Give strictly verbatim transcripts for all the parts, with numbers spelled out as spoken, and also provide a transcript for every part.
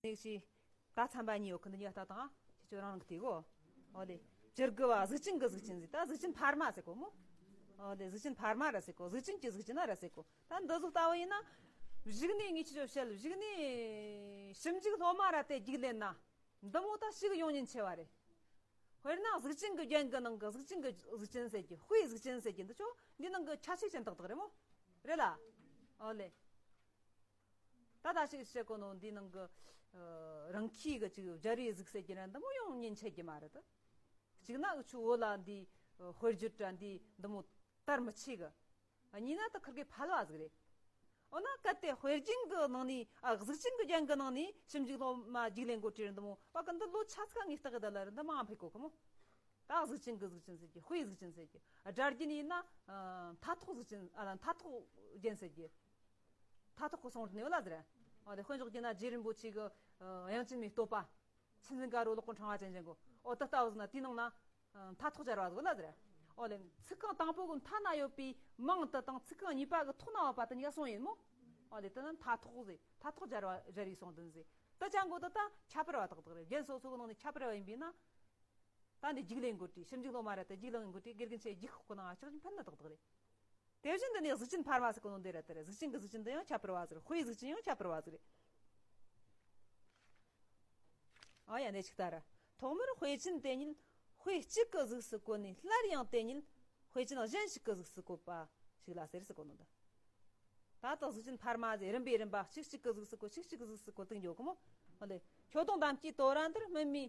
ནས་ཞིག་ད་ཚན་པ་གཉིས་ཡོད་གི། འདི་གཉིས་ལྟ་དང་། ཁྱེད་ཚོ་རང་རང་གི་དེ་གོ། ཨོ་ལེ། བཅུ་དགུ་བ་གཟུགས་ཅན་གྱི་གཟུགས་ཅན་ཟེར། ད་གཟུགས་ཅན་འཕར་མ་ཟེར་གོ་མོ། ཨོ་ལེ། གཟུགས་ཅན་འཕར་མ་ར་ཟེར་གོ། གཟུགས་ཅན་གྱི་གཟུགས་ཅན་ར་ཟེར་གོ། ད་འདི་གཟུགས་ལྟ་བུ་ཡིན་ན། གཞུག་ནས་ངས་ཁྱེད་ཚོ་བཤད། གཞུག་ནས་ཞིབ་འཇུག་སློབ་མ་ར་དེ་རྒྱུགས་ལེན་ན། འདི་མོ་ད་ཞིག་ཡོང་ཉེན་ཆེ་བ་རེད། དཔེར་ན་གཟུགས་ཅན་གྱི་རྒྱན་གྱི་ནང་གི་གཟུགས་ཅན་གྱི་གཟུགས་ཅན་ཟེར་གྱི། དཔེའི་གཟུགས་ཅན་ཟེར་གྱི་འདི་ཆོ་འདི་ནང་གི་ཁྱད་ཆོས་ཅན་ཏག་ཏག་རེད་མོ། རེད་ལ། ཨོ་ལེ། ད་ད་ཞིག་བཤད་གོ་ནོ་འདི་ནང་གི་ཨ་རང་ཁྱི་གི་ཅིག་སྦྱར་བའི་གཟུགས་ཟེར་གྱི་ར་འདི་མོ་ཡོང་ཉེན་ཆེ་གི་མ་རེད་དེ། གཅིག་ན་འུ་ཆོ་བོད་ལ་འདི་ཨ་དཔེར་བརྗོད་ར་འདི་འདི་མོ་དར་མི་ཆེ་གི། གཉིས་ན་ད་ཁིར་གི་ཕལ་བ་ཟིག་རེད། འོ་ན་གལ་ཏེ་དཔེ་རྒྱན་གི་ནང་ནས། ཨ་གཟུགས་ཅན་གི་རྒྱན་གི་ནང་ནས་ཞིབ་འཇུག་སློབ་མ་རྒྱུགས་ལེན་གོ་དྲིས་ར་འདི་མོ་བ་གི་འདི་ལོ་ཆ་ཚ་ངས་སྟག་གི་ད་ལ་ར་འདི་མང་ཕེ་གོ་གི་མོ། ད་གཟུགས་ཅན་གི་གཟུགས་ཅན་ཟེར་གྱི། དཔེའི་གཟུགས་ཅན་ཟེར་གྱི། སྒྲ་རྒྱན་ཡིན་ན་ཨ་མཐའ་ཐོག་གཟུགས་ཅན། ཨ་མཐའ་ཐོག་རྒྱན་ཟེར་གྱི། མཐའ་ཐོག་གི་གསུང་རབ་ནས་ཡོད་ལ་ཟེར། འོ་དེ་དཔེ་འཇོག་རྒྱུ་ན་རྗེ་རིན་པོ་ཆེ་གི་ཨ་དབྱངས་ཅན་མའི་བསྟོད་པ། ཆུ་འཛིན་དཀར་པོ་གློག་གི་ཕྲེང་བ་ཅན་ཅན་གོ། འོ་དེ་ལྟ་བུ་ཟིག་ན་དེའི་ནང་ན་ཨ་མཐའ་ཐོག་སྦྱར་བ་ཟིག་ལ་ཟེར། འོ་ལེ། ཚིག་རྐང་དང་པོ་གི་མཐའ་ན་ཡོད་པའི་མིང་དེ་དང་ཚིག་རྐང་གཉིས་པ་གི་ཐོག་ན་ཡོད་པ་དེ་གཉིས་ཀ་གསུངས་ཡིན་མོ། འོ་ལེ། དེ་ནི་མཐའ་ཐོག་ཟེར། མཐའ་ཐོག་སྦྱར་བ་སྦྱར་བའི་གསུང་དོན་ཟེར། དེ་ཅང་གོ་དེ་ད་ཁྱད་པར་བ་ཏག་ཏག་རེད། རྒྱན་སོ་སོ་གི་ནང་ནས་ཁྱད་པར་བ་ཡིན་པས་ན། ད་འདི་རྒྱུགས་ལེན་གོ་དྲིས། ཞིབ་འཇུག་སློབ་མ་ར་དེ་རྒྱུགས་ལེན་གོ་དྲིས། དགེ་རྒན་ཆེ་རྒྱུགས་ཁོ་ན་ཆག་ཕན་ན་ཏག་ཏག་རེད། དེ་བཞིན་དུ་ནི་གཟུགས་ཅན་འཕར་མ་ཟེར་གོ་ནོ་འདི་ར་དེ་རེད། གཟུགས་ཅན་གྱི་གཟུགས་ཅན་དེ་ཡང་ཁྱད་པར་བ་ཟིག་རེད། དཔེའི་གཟུགས་ཅན་ཡང་ཁྱད་པར་བ་ཟིག་རེད། ཨ་ཡ་ནས་ཅིག་ལྟ་ར། ཐོག་མར་དཔེ་ཅན་དེ་ཉིད་དཔེ་གཅིག་གི་གཟུགས་སུ་བཀོད་ནས། སླར་ཡང་དེ་ཉིད་དཔེ་ཅན་གཞན་ཞིག་གི་གཟུགས་སུ་བཀོད་པ་ཞིག་ལ་ཟེར་ཟེར་གོ་ནོ་འདི། ད་ལྟ་གཟུགས་ཅན་འཕར་མ་ཟེར། རིམ་པས་རིམ་པ་གཅིག་གཅིག་གི་གཟུགས་སུ་བཀོད། གཅིག་གཅིག་གི་གཟུགས་སུ་བཀོད་དུ་འཇོག་གི་མོ། ཨ་ལེ། ཁྱོད་གདོང་འདམ་སྐྱེས་དོ་ར་འདིར། སྨིན་མའི་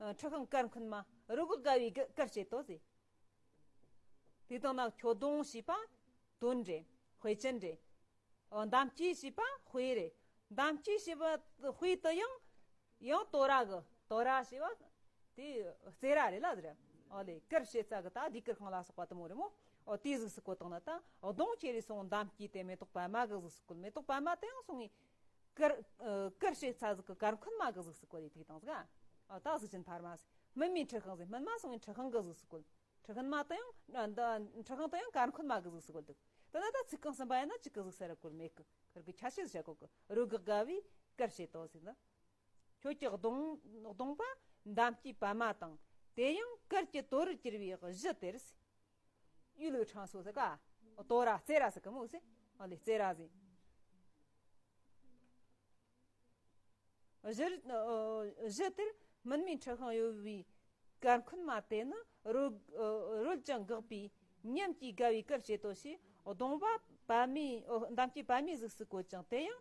ཨ་འཁྲི་ཤིང་གར་འཁོན་མ། རོལ་གེགས་དགའ་བའི་གར་བྱེད་དོ་ཟེར། དེ་དང་ན་ཁྱོད་གདོང་ཞེས་པ་དོན་རེད། དཔེ་ཅན་རེད། ཨོ། འདམ་སྐྱེས་ཞེས་པ་དཔེ་རེད། འདམ་སྐྱེས་ཞེས་པ་དཔེ་དེ་ཡང་ཡང་དོ་ར་གི། དོ་ར་ཞེས་པ་དེ་རྩེ་ར་རེད་ལ་ཟེར། ཨོ་ལེ། གར་བྱེད་ས་གི་ད་ལྡིར་གུར་ཁང་ལ་སོགས་པ་དེ་མོ་རེད་མོ། ཨོ། དེའི་གཟུགས་སུ་བཀོད་བཏང་ན་ད་གདོང་ཁྱེར་རེ་སོང་འདམ་སྐྱེས་དེ་མེ་ཏོག་པད་མ་གི་གཟུགས་སུ་བཀོད། མེ་ཏོག་པད་མ་དེ་ཡང་སོང་ངས་གར་ཨ་གར་བྱེད་ས་གི་གར་འཁོན་མ་གི་གཟུགས་སུ་བཀོད་དེ་དེ་བཏང་ཟིག། ཨོ། ད་གཟུགས་ཅན་འཕར་མ་ཟེར། སྨིན་མའི་འཁྲི་ཤིང་ཟེར། སྨིན་མ་སོང་ངས་འཁྲི་ཤིང་གི་གཟུགས་སུ་བཀོད། འཁྲི་ཤིང་མ་དེ་ཡང་། འདི་འཁྲི་ཤིང་དེ་ཡང་གར་འཁོན་མ་གི་གཟུགས་སུ་བཀོད་འདུག། དེ་ན་ད་ཚིག་རྐང་གསུམ་པ་ཡིན་ན་གཅིག་གི་གཟུགས་སུ་ར་བཀོད་མེད་གི། ཁིར་གི་ཁྱད་ཆོས་བཤད་གོ་གི། རོལ་གེགས་དགའ་བའི་གར་བྱེད་དོ་ཟེར་ན། ཁྱོད་ཀྱི་གདོང་གདོང་པ་འདམ་སྐྱེས་པད་མ་དང་། དེ་ཡང་གར་གྱི་དོ་རར་གྱུར་པའི་གཞུ་དེར་ཟེར། གཡུ་ལུག་ཁྲང་སོ་ཟེར་ག། དོ་ར་རྩེ་ར་ཟེར་གི་མོ་ཟེར། ཨ་ལེ། རྩེ་ར་ཟེར། གཞུ་གཞུ་དེར་སྨིན་མའི་འཁྲི་ཤིང་གཡོ་བའི་གར་འཁོན་མ་དེ་ནི་རོལ་རོལ་ཅིང་འགགས་པའི་ཉམས་ཀྱིས་དགའ་བའི་གར་བྱེད་དོ་ཞེས། གདོང་པ་པད་མའི། འདམ་སྐྱེས་པད་མའི་གཟུགས་སུ་བཀོད་ཅིང་། དེ་ཡང་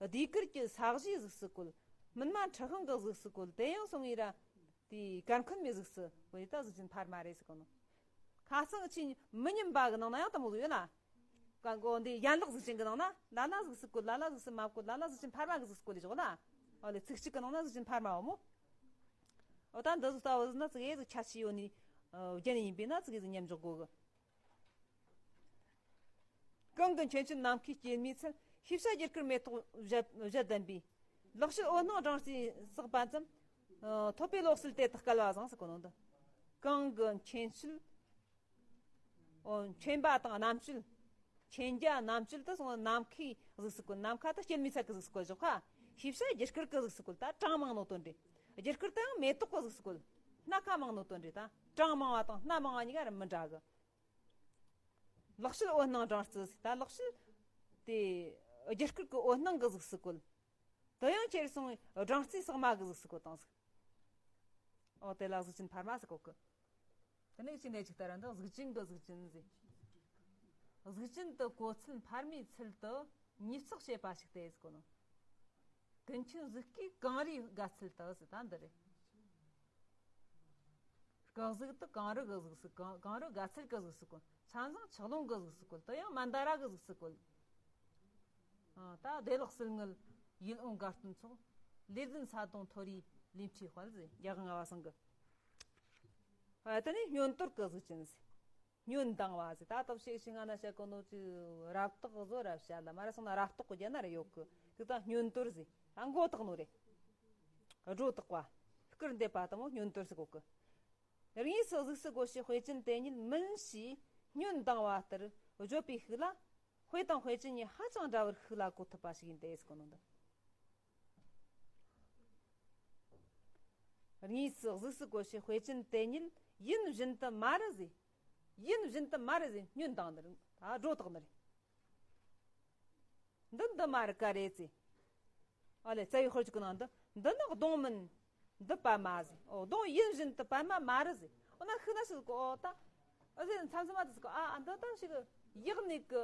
ལྡིར་གུར་གྱི་ས་གཞིའི་གཟུགས་སུ་བཀོད། སྨིན་མ་འཁྲི་ཤིང་གི་གཟུགས་སུ་བཀོད། དེ་ཡང་སོང་ངས་ར་དེའི་གར་འཁོན་མའི་གཟུགས་སུ་བཀོད་དེ་ད་གཟུགས་ཅན་འཕར་མ་རེད་ཟེར་གོ་ནོ། ཁ་སང་ཆེས་མི་སྙན་པ་གི་ནང་ན་ཡང་དེ་མོ་ཟིག་ཡོད་ན། གང་གོ་འདི་ཡན་ལག་གཟུགས་ཅན་གྱི་ནང་ན་ལ་ལ་གཟུགས་སུ་བཀོད། ལ་ལ་གཟུགས་སུ་མ་བཀོད། ལ་ལ་གཟུགས་ཅན་འཕར་མ་གི་གཟུགས་སུ་བཀོད་ལས་ཆོག་ན། ཨོ་ལེ། ཚིག་གཅིག་གི་ནང་ན་གཟུགས་ཅན་འཕར་མ་འོ་མོ། ཨོ་ད་འདི་གཟུགས་ལྟ་བུ་ཟིག་ན་ཙིག་གེ་ཟིག་ཁྱད་ཆོས་ཡོད་ནི། ཨོ། རྒྱན་ཡིན་པས་ན་ཙིག་གེ་ཟིག་མཉམ་འཇོག་དགོས་གི། གང་གི་མཁྱེན་དཔྱོད་ནམ་མཁའི་སྐྱེད་མོས་ཚལ། ཤེས་བྱ་རྒྱུད་སྐུད་མེ་ཏོག་བཞད་བཞད་ལྡན་པའི། ལེགས་བཤད་འོད་སྣང་སྦྲང་རྩིས་བསགས་པ་ཙམ། ཐོབ་པའི་བློ་གསལ་དེ་དག་སྐལ་བ་བཟང་ཟེར་གོ་ནོ་འདི། གང་གི་མཁྱེན་དཔྱོད། ཨོ། མཁྱེན་པ་དང་རྣམ་དཔྱོད། མཁྱེན་རྒྱ་རྣམ་དཔྱོད་དུ་སོང་ནམ་མཁའི་གཟུགས་སུ་བཀོད། ནམ་མཁའ་དུ་སྐྱེད་མོས་ཚལ་གྱི་གཟུགས་སུ་བཀོད་ཆོག་ག། ཤེས་བྱ་རྒྱུད་སྐུད་ཀྱི་གཟུགས་སུ་བཀོད། ད་གྲངས་མང་ནོ་དོན་རེད། རྒྱུད་སྐུད་དུ་ཡང་མེ་ཏོག་གི་གཟུགས་སུ་བཀོད། སྣ་ཁ་མང་ནོ་དོན་རེད། ད་གྲངས་མང་བ་དང་སྣ་མང་བ་གཉིས་ཀ་ར་མི་འདྲ་གི། ལེགས་བཤད་འོད་སྣང་སྦྲང་རྩི་ཟེར། ད་ལེགས་བཤད་དེ་རྒྱུད་སྐུད་ཀྱི་འོད་སྣང་གི་གཟུགས་སུ་བཀོད། དེ་ཡང་ཁྱེར་སོང་སྦྲང་རྩིས་བསགས་མ་གི་གཟུགས་སུ་བཀོད་བཏང་ཟིག། ཨོ་དེ་ལ་གཟུགས་ཅན་འཕར་མ་ཟེར་གོ་གི། དེ་ནས་ཅི་ནས་ཅིག་ལྟར་འདི་གཟུགས་ཅན་གི་གཟུགས་ཅན་ཟེར། གཟུགས་ཅན་དུ་གོ་ཚུལ་འཕར་མའི་ཚུལ་དུ་ཉིས་བརྩེགས་བྱེད་པ་ཞིག་སྟེ་ཟེར་གོ་ནོ། ཀུན་མཁྱེན་གཟུགས་སྐུས་གངས་རིའི་དགའ་ཚལ་དུ་ཟེར། ད་འདི་རེད། སྐུ་གཟུགས་དེ་གངས་རི་གི་གཟུགས་སུ། གངས་གངས་རི་དགའ་ཚལ་གི་གཟུགས་སུ་བཀོད། མཚན་བཟང་ཆུ་ཀླུང་གི་གཟུགས་སུ་བཀོད། དེ་ཡང་མན་དཱ་ར་གི་གཟུགས་སུ་བཀོད། ཨ། ད་བདེ་ལེགས་སིལ་མངོན་ཡིད་འོང་དགའ་སྟོན་ཚོགས། ལེགས་ལྡན་ས་དོང་མཐོ་རིས་ལས་འཕྲོས་དཔལ་ཟེར། རྒྱལ་དབང་ལྔ་པ་ཚང་གི། ཨ། དེ་ནས་བསྙོན་དོར་གི་གཟུགས་ཅན་ཟེར། བསྙོན་ལྡང་བ་ཟེར། ད་སྟོབས་ཤིག་ཤིག་སྔ་ན་བཤད་གོ་ནོ་ཅི། རབ་བཏགས་བཟོ་རབ་བཤད་ལ་མ་ར་སོང་ན་རབ་བཏགས་གི་རྒྱ་ན་ར་ཡོད་གི། དེ་ད་བསྙོན་དོར་ཟེར། ཨ། མགོ་བཏགས་ནོ་རེད། སྒྲོ་བཏགས་པ། སྐུར་འདེབས་པ་དང་བསྙོན་དོར་ཟེར་གོ་གི། དངོས་སུ་གཟུགས་སུ་བཀོད་བྱའི་དཔེ་ཅན་དེ་ཉིད་མིན་ཞེས་བསྙོན་ལྡང་བ་ལྟར་བརྗོད་པའི་ཤུགས་ལ། དཔེ་དང་དཔེ་ཅན་གཉིས་ཧ་ཅང་འདྲ་བར་ཤུགས་ལ་གོ་ཐུབ་པ་ཞིག་ཡིན་ཏེ་ཟེར་གོ་ནོ་འདི། དངོས་སུ་གཟུགས་སུ་བཀོད་བྱའི་དཔེ་ཅན་དེ་ཉིད་ཡིན་བཞིན་དུ་མ་རེད་ཟེར། ཡིན་བཞིན་དུ་མ་རེད་ཟེར་བསྙོན་བཏང་ནི་རེད། ད་སྒྲོ་བཏགས་ནི་རེད། འདི་འདི་མ་རེད་ག་རེད་ཟེར། ཨ་ལས་རྩ་བའི་དཔེར་བརྗོད་ཀྱི་ནང་དུ་འདི་ནི་གདོང་མིན་འདི་པད་མ་ཟེར། ཨོ་གདོང་ཡིན་བཞིན་དུ་པད་མ་མ་རེད་ཟེར། འོ་ན་ཤི་ན་ཤི་གོ་ད། ཨ་ཟེར་མཚམས་མཚམས་མ་དུ་ཟེར་གོ་ཨ་ཨ་འདི་ད་ཞིག་ཡག་ནས་གི་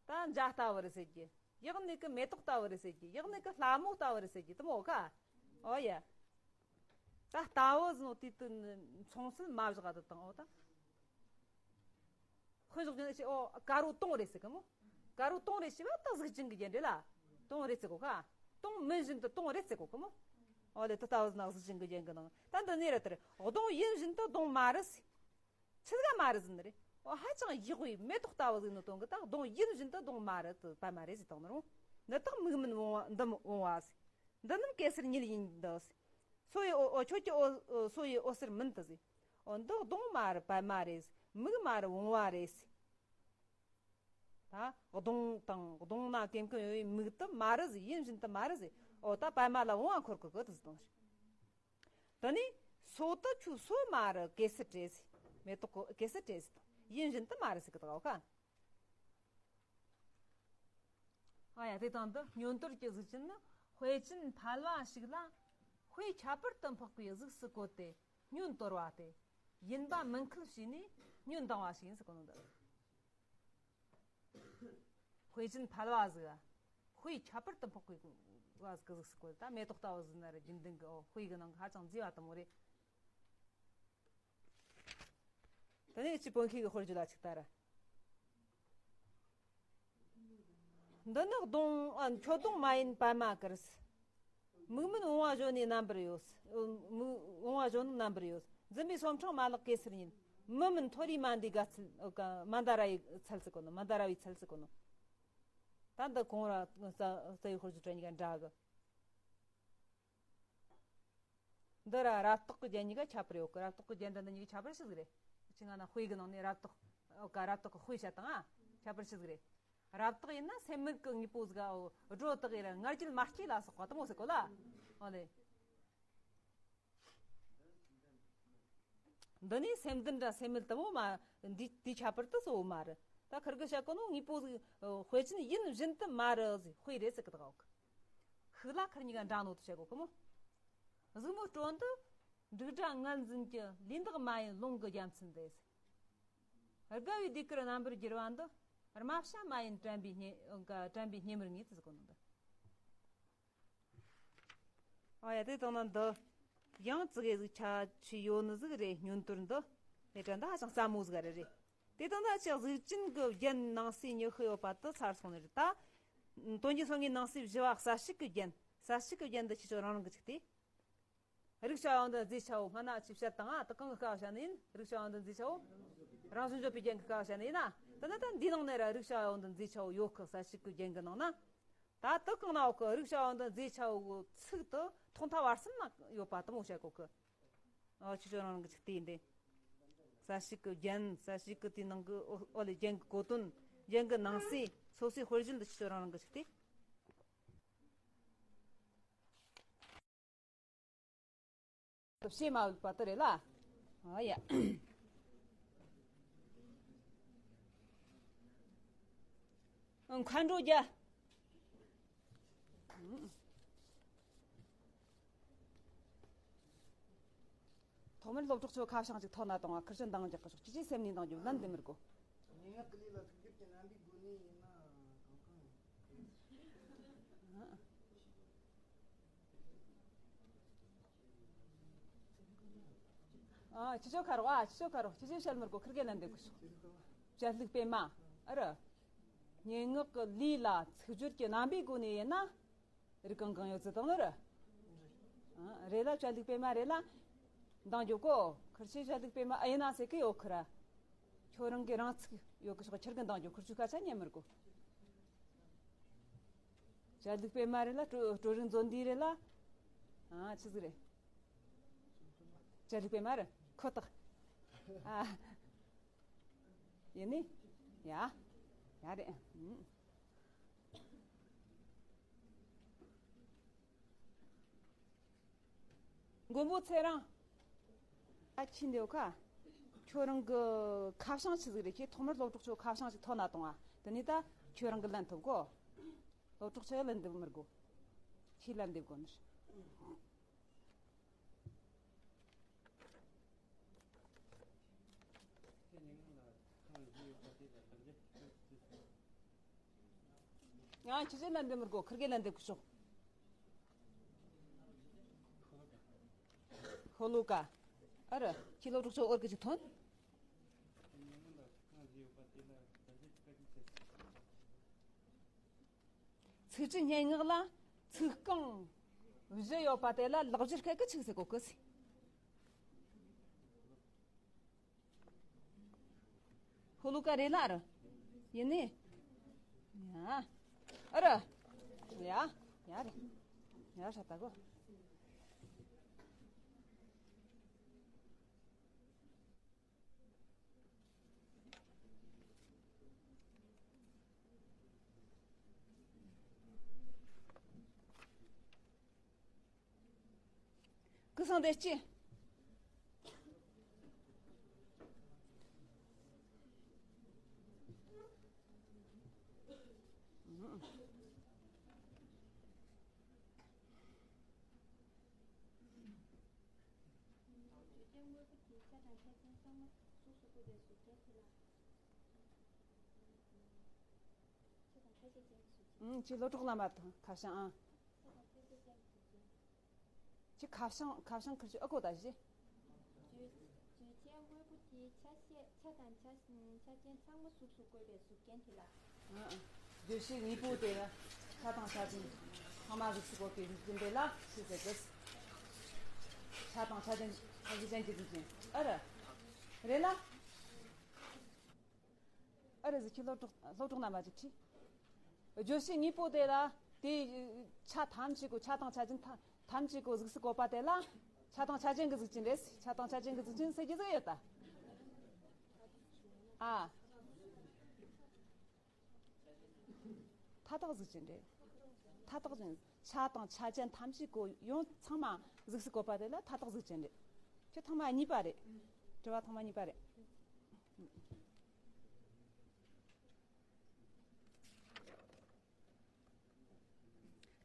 ད་འཇའ་ལྟ་བུ་རེད་ཟེར་གི། ཡག་ནས་གི་མེ་ཏོག་ལྟ་བུ་རེད་ཟེར་གི། ཡག་ནས་གི་ལྷ་མོ་ལྟ་བུ་རེད་ཟེར་གི་དུ་མོ་ཁ། ཨོ་ཡ། ད་ལྟ་བུ་ཟེར་ནོ་དུས་དུ་མཚུངས་གསལ་མ་བཞག་ད་དང་ཨོ་ད། དཔེ་བཞག་ཅིང་ཨོ་དཀར་པོ་དུང་རེད་ཟེར་གི་མོ། དཀར་པོ་དུང་རེད་ཞེས་པ་ད་གཟུགས་ཅན་གྱི་རྒྱན་རེད་ལ། དུང་རེད་ཟེར་གོ་ཁ། དུང་མིན་བཞིན་དུ་དུང་རེད་ཟེར་གོ་གི་མོ། ཨོ་ལེ་ད་ལྟ་བུ་ཟེར་ན་གཟུགས་ཅན་གྱི་རྒྱན་གྱི་ནང་ད་འདི་ནས་རེད་དེ་རེད། གདོང་ཡིན་བཞིན་དུ་གདོང་མ་རེད་ཟེར། ཆི་ཟིག་ག་མ་རེད་ཟེར་ནི་རེད། ཨོ་ཧ་ཅང་ཡག་པའི་མེ་ཏོག་ལྟ་བུ་ཟིག་ནི་དོན་གི་ད་གདོང་ཡིན་བཞིན་དུ་གདོང་མ་རེད་དུ་པད་མ་རེད་ཟེར་བཏང་ནི་རུང་། འདི་དག་མིག་མིན་འོང་བ་འདི་མི་འོང་བ་ཟེར། འདི་རྣམས་གེ་སར་ཉིད་ཡིན་འདི་ཟེར། སོ་ཡི་འོ་འོ་ཁྱོད་ཀྱི་འོ་འོ་སོ་ཡི་འོད་ཟེར་མིན་དུ་ཟེར། འོ་འདི་གདོང་མ་རེད་པད་མ་རེད་ཟེར། མིག་མ་རེད་འོང་བ་རེད་ཟེར། ད་གདོང་དང་གདོང་ན་ཀེམ་ཀེམ་ཡོད་པའི་མིག་དུ་མ་རེད་ཟེར། ཡིན་བཞིན་དུ་མ་རེད་ཟེར། འོ་ད་པད་མ་ལ་འོང་བ་འཁོར་གི་གི་དུ་ཟེར་དང་ཟེར། དེ་ནས་སོ་དུ་ཁྱོད་སོ་མ་རེད་གེ་སར་བྲེ་ཟེར། མེ་ཏོག་གི་གེ་སར་བྲེ་ཟེར་དང་ཡིན་བཞིན་དུ་མ་རེད་ཟེར་གི་ད་ག་ཨོ་ཁ། ཨ་ཡ་དེ་དང་དུ་བསྙོན་དོར་གྱི་གཟུགས་ཅན་ནི་དཔེ་ཅན་ཕལ་བ་ཞིག་ལ་དཔེ་ཁྱད་པར་དུ་འཕགས་པའི་གཟུགས་སུ་བཀོད་དེ་བསྙོན་དོར་བ་སྟེ། ཡིན་པ་མིན་ཁུལ་བྱས་ནས་བསྙོན་ལྡང་བ་ཞིག་ཡིན་ཟེར་གོ་ནོ་འདི། དཔེ་ཅན་ཕལ་བ་ཟིག་དཔེ་ཁྱད་པར་དུ་འཕགས་པའི་བ་ཟིག་གཟུགས་སུ་བཀོད་ད་མེ་ཏོག་ལྟ་བུ་ཟིག་ན་རེ་རྒྱུན་ལྡན་གི་ཨོ་དཔེ་གི་ནང་གི་ཧ་ཅང་མཛེས་པ་དུ་མོ་རེད། དེ་ནས་ཅི་བོན་ཤེས་ཀྱི་དཔེར་བརྗོད་ལ་ཅིག་ལྟ་ར། འདི་ནི་གདོང་ཨ་ཁྱོད་གདོང་མ་ཡིན་པད་མ་གར། མིག་མིན་འོང་བ་གཞོན་ནུའི་རྣམ་པར་ཡོད། མིག་འོང་བ་གཞོན་ནུ་རྣམ་པར་ཡོད། འཛིན་པའི་སོ་འཕྲེང་མ་ལགས་གེ་སར་ཡིན། མི་མིན་མཐོ་རིས་མན་དཱི་ག་ཚལ་མན་ད་ར་ཡི་ཚལ་ཟེར་གོ་ནོ། མན་ད་ར་བའི་ཚལ་ཟེར་གོ་ནོ། ད་འདི་གོང་ར་རྩ་རྩ་བའི་དཔེར་བརྗོད་གཉིས་ཀ་འདྲ་གི། འདི་ར་རབ་རྟོག་གི་རྒྱན་གཉིས་ཀ་ཁྱད་པར་ཡོད་གི། རབ་རྟོག་གི་རྒྱན་དང་འདི་གཉིས་ཀ་ཁྱད་པར་ཆི་ཟིག་རེད། ཅི་ང་ན་དཔེ་གི་ནང་ནས་རབ་རྟོག་ཨོ་ཀ་རབ་རྟོག་གི་དཔེ་བཤད་དང་ཨ་ཁྱད་པར་ཆི་ཟིག་རེད། རབ་རྟོག་ཡིན་ན་སེམས་མེད་གི་དངོས་པོ་ཟིག་ཨོ་སྒྲོ་བཏགས་ཡིན་ར་ང་རྒྱལ་མ་སྐྱེས་ལ་སོགས་པ་དུ་མོ་ཟེར་གོ་ལ། ཨོ་ལེ། འདི་ནི་སེམས་ལྡན་ར་སེམས་མེད་དུ་མོ་མ་འདི་འདི་ཁྱད་པར་དུ་གསོ་བོ་མ་རེད། ད་ཁིར་གི་བཤད་གོ་ནོ་དངོས་པོ་ཟིག་དཔེ་ཅན་ཡིན་བཞིན་དུ་མ་རེད་ཟེར་དཔེ་རེད་ཟེར་གི་ད་གོ་གི། ཤུགས་ལ་ཁར་གཉིས་ཀ་འདྲ་ནོ་དུ་བཤད་གོ་གི་མོ། གཟུགས་མོ་སྤྲོ་འདུ་འབྲུག་སྒྲ་ངར་འཛིན་གྱི་ལུས་འདག་མ་ཡིན་རླུང་གི་རྒྱལ་མཚན་ཏེ་ཟེར། དགའ་བའི་ཟློས་གར་རྣམ་པར་བསྒྱུར་བ་འདི། རྨ་བྱ་མ་ཡིན་དྲན་པའི་སྙེ་དྲན་པའི་སྙེ་མར་ངེས་ཏེ་ཟེར་གོ་ནོ་འདི། ཨ་ཡ་དེ་དང་ན་འདི་ཡང་ཙི་གེ་ཟིག་ཆ་ཆི་ཡོད་ནི་ཟིག་རེད། བསྙོན་དོར་འདི་ལས་གྲྭ་འདི་ཧ་ཅང་སླ་མོ་ཟིག་རེད་རེད། དེ་དང་ན་ཅི་གཟུགས་ཅན་གྱི་རྒྱན་ནང་གསེས་ཉི་ཤུ་ཡོད་པ་དུ་ཚར་སོང་ནི་རེད་ད། དོན་གྱི་སོ་ལྔའི་ནང་གསེས་བཞི་བ་གསལ་བྱེད་ཀྱི་རྒྱན། གསལ་བྱེད་ཀྱི་རྒྱན་འདི་ཁྱེད་ཆོ་རང་རང་གི་ཅིག་སྟེ། རིག་བྱ་བ་འདི་མཛེས་བྱའོ། སྔ་ན་ཅི་བཤད་དང་ཨ་དུ་གང་གི་སྐབས་བཤད་ནི་ཡིན། རིག་བྱ་བ་འདི་མཛེས་བྱའོ། རང་བྱུང་བརྗོད་པའི་རྒྱན་གྱི་སྐབས་བཤད་ནི་ཡིན་ན། དེ་ནི་ད་འདིའི་ནང་ནས་ར་རིག་བྱ་བ་འདི་མཛེས་བྱའོ་ཡོད་གི། གསལ་བྱེད་ཀྱི་རྒྱན་གྱི་ནང་ན། ད་དུ་གང་ན་འོག་གི་རིག་བྱ་བ་འདི་མཛེས་བྱའོ་གི་ཚིག་དུ་ཐོག་མཐའ་བར་གསུམ་ན་ཡོད་པ་དུ་མོ་བཤད་གོ་གི། ཨོ་ཁྱེད་ཆོ་རང་རང་གི་ཅིག་སྟེ་འདི། གསལ་བྱེད་ཀྱི་རྒྱན། གསལ་བྱེད་ཀྱི་དེའི་ནང་གི་ཨོ་ཨོ་ལེ་རྒྱན་གྱི་གོ་དོན། རྒྱན་གྱི་ནང་གསེས། སོ་སོའི་དཔེར་བརྗོད་འདི་ཁྱེད་ཆོ་རང་རང་གི་ཅིག་སྟེ། བྱེད་མ་འོས་པ་དེ་རེད་ལ། ཨ་ཡ། མཁའ་འགྲོ་རྒྱལ། ཐོག་མར་སློབ་གྲོགས་ཚོ་ཁ་བྱང་ཅིག་ཐོག་ན་གཏོང་བ། ཁིར་ཆོ་འདང་རྒྱག་གི་ཤོག་ཅི་ཅི་སེམས་ནས་འདང་རྒྱུ་ལན་འདེབས་མི་དགོས། སྙན་ངག་གི་ལས་ལ་ཐུགས་རྒྱུད་ཀྱི་རྣམ་པའི་སྒོ་ནས་ཡིན་ན་གང་གང་ཡིན། ཨ་ཁྱེད་ཆོ་ཁ་རོག་ཨ་ཁྱེད་ཆོ་ཁ་རོག་ཁྱེད་ཆོ་བཤད་མི་དགོས། ཁིར་གེ་ལན་འདེབས་གི་ཤོག་བཅད་ལྷུག་སྤེལ་མ། ཨ་ར། སྙན་ངག་གི་ལས་ལ་ཚིག་སྦྱོར་གྱི་རྣམ་པའི་སྒོ་ནས་ཡིན་ན། རིགས་གང་གང་ཡོད་ཚུལ་དང་ནི་རེད། ཨ་རེད་ལ་བཅད་ལྷུག་སྤེལ་མ་རེད་ལ། འདང་རྒྱོབ་གོ་ཁིར་ཆོས་བཅད་ལྷུག་སྤེལ་མ་ཨེ་ཡིན་ན་ཟེར་གི་ཡོད་ཁི་ར། ཁྱོད་རང་གི་རང་ཚུགས་ཡོད་གི་ཤོག་ཁྱེར་གི་འདང་རྒྱོབ། ཁིར་ཆོས་སྐད་ཆ་ཉན་མི་དགོས། བཅད་ལྷུག་སྤེལ་མ་རེད་ལ་སྤྲོ་སྤྲོ་རིག་མཛོད་འདི་རེད་ལ། ཨ་ཆི་ཟིག་རེད། བཅད་ལྷུག་སྤེལ་མ་རེད་ཁོ་ཐག་ཨ་ཡིན་ནི། ཡ་ཡ་རེད། ཨུམ། མགོན་པོ་ཚེ་རིང་། ཨ་ཁྱི་འདེའུ་ཁ། ཁྱོད་རང་གི་ཁ་བྱང་ཆི་ཟིག་རེད། ཁྱེད་ཐོག་མར་སློབ་གྲོགས་ཚོ་ཁ་བྱང་ཞིག་ཐོན་ན་གཏོང་ཨ། དེ་ནས་ད་ཁྱོད་རང་གི་ལན་ཐོབ་གོ། སློབ་གྲོགས་ཚོས་ལན་འདེབས་མི་དགོ། ཁྱིས་ལན་འདེབས་དགོ་ནི། ང་ཁྱི་ཆེ་ལན་འདེབས་མི་དགོ། ཁིར་གེ་ལན་འདེབས་གི་ཤོག། ཤོ་ལོ་ཀ། ཨ་ར། ཁྱི་སློབ་གྲོགས་ཚོ་འོར་གི་ཅིག་ཐོན། ཚིག་གི་སྙན་ངག་ལ་ཚིག་རྐང་བཞི་ཡོད་པ་དེ་ལ་ལེགས་སྦྱར་སྐད་ཀྱི་ཆི་ཟེར་གོ་གི། ཤོ་ལོ་ཀ་རེད་ལ་ར། ཡིན་ནི། ཡ། ཨ་ར། ཡ། ཡ་རེད། ཡ་ཧྲ་ད་གོ། སྐུ་གསུང་བདེ་སྐྱིད། ཨང་། ཁྱི་སློབ་གྲོགས་བླ་མ་དང་ཁ་བྱང་ཨང་། ཁྱི་ཁ་བྱང་ཁ་བྱང་ཁུར་ཆུ་ཨ་ཀོ་ད་ཞི། རྗོད་བྱེད་དངོས་པོ་དེའི་ཆ་ཤས་ཆ་དང་ཆ་ཆ་ཅན་ཚང་མ་གཟུགས་སུ་བཀོད་པའི་གཟུགས་ཅན་དེ་ལ། ཨང་། རྗོད་བྱེད་དངོས་པོ་དེ་ལ་ཆ་དང་ཆ་ཅན་ཚང་མ་གཟུགས་སུ་བཀོད་པའི་གཟུགས་ཅན་དེ་ལ་ཞེས་ཟེར་གི། ཆ་དང་ཆ་ཅན་ཆ་ཅན་གྱི་གཟུགས་ཅན། ཨ་ར། རེད་ལ། ཨ་རེ་ཟི་ཁྱི་སློབ་གྲོགས་སློབ་གྲོགས་རྣམ་པ་ཅིག་ཁྱི། བརྗོད་བྱེད་དངོས་པོ་དེ་ལ་དེའི་ཆ་ཐམས་ཅད་ཀོ། ཆ་དང་ཆ་ཅན་ཐ་ཐམས་ཅད་ཀོ་གཟུགས་སུ་བཀོད་པ་དེ་ལ་ཆ་དང་ཆ་ཅན་གྱི་གཟུགས་ཅན་རེད། ཆ་དང་ཆ་ཅན་གྱི་གཟུགས་ཅན་ཟེར་གྱི་ཟིག་ཡོད་ད། ཨ། མཐའ་དག་གཟུགས་ཅན་རེད། མཐའ་དག་ཅན། ཆ་དང་ཆ་ཅན་ཐམས་ཅད་ཀོ་ཡོངས་ཚང་མ་གཟུགས་སུ་བཀོད་པ་དེ་ལ་མཐའ་དག་གཟུགས་ཅན་རེད། ཁྱོད་ཐེངས་མ་གཉིས་པ་རེད། དྲི་བ་ཐེངས་མ་གཉིས་པ་རེད།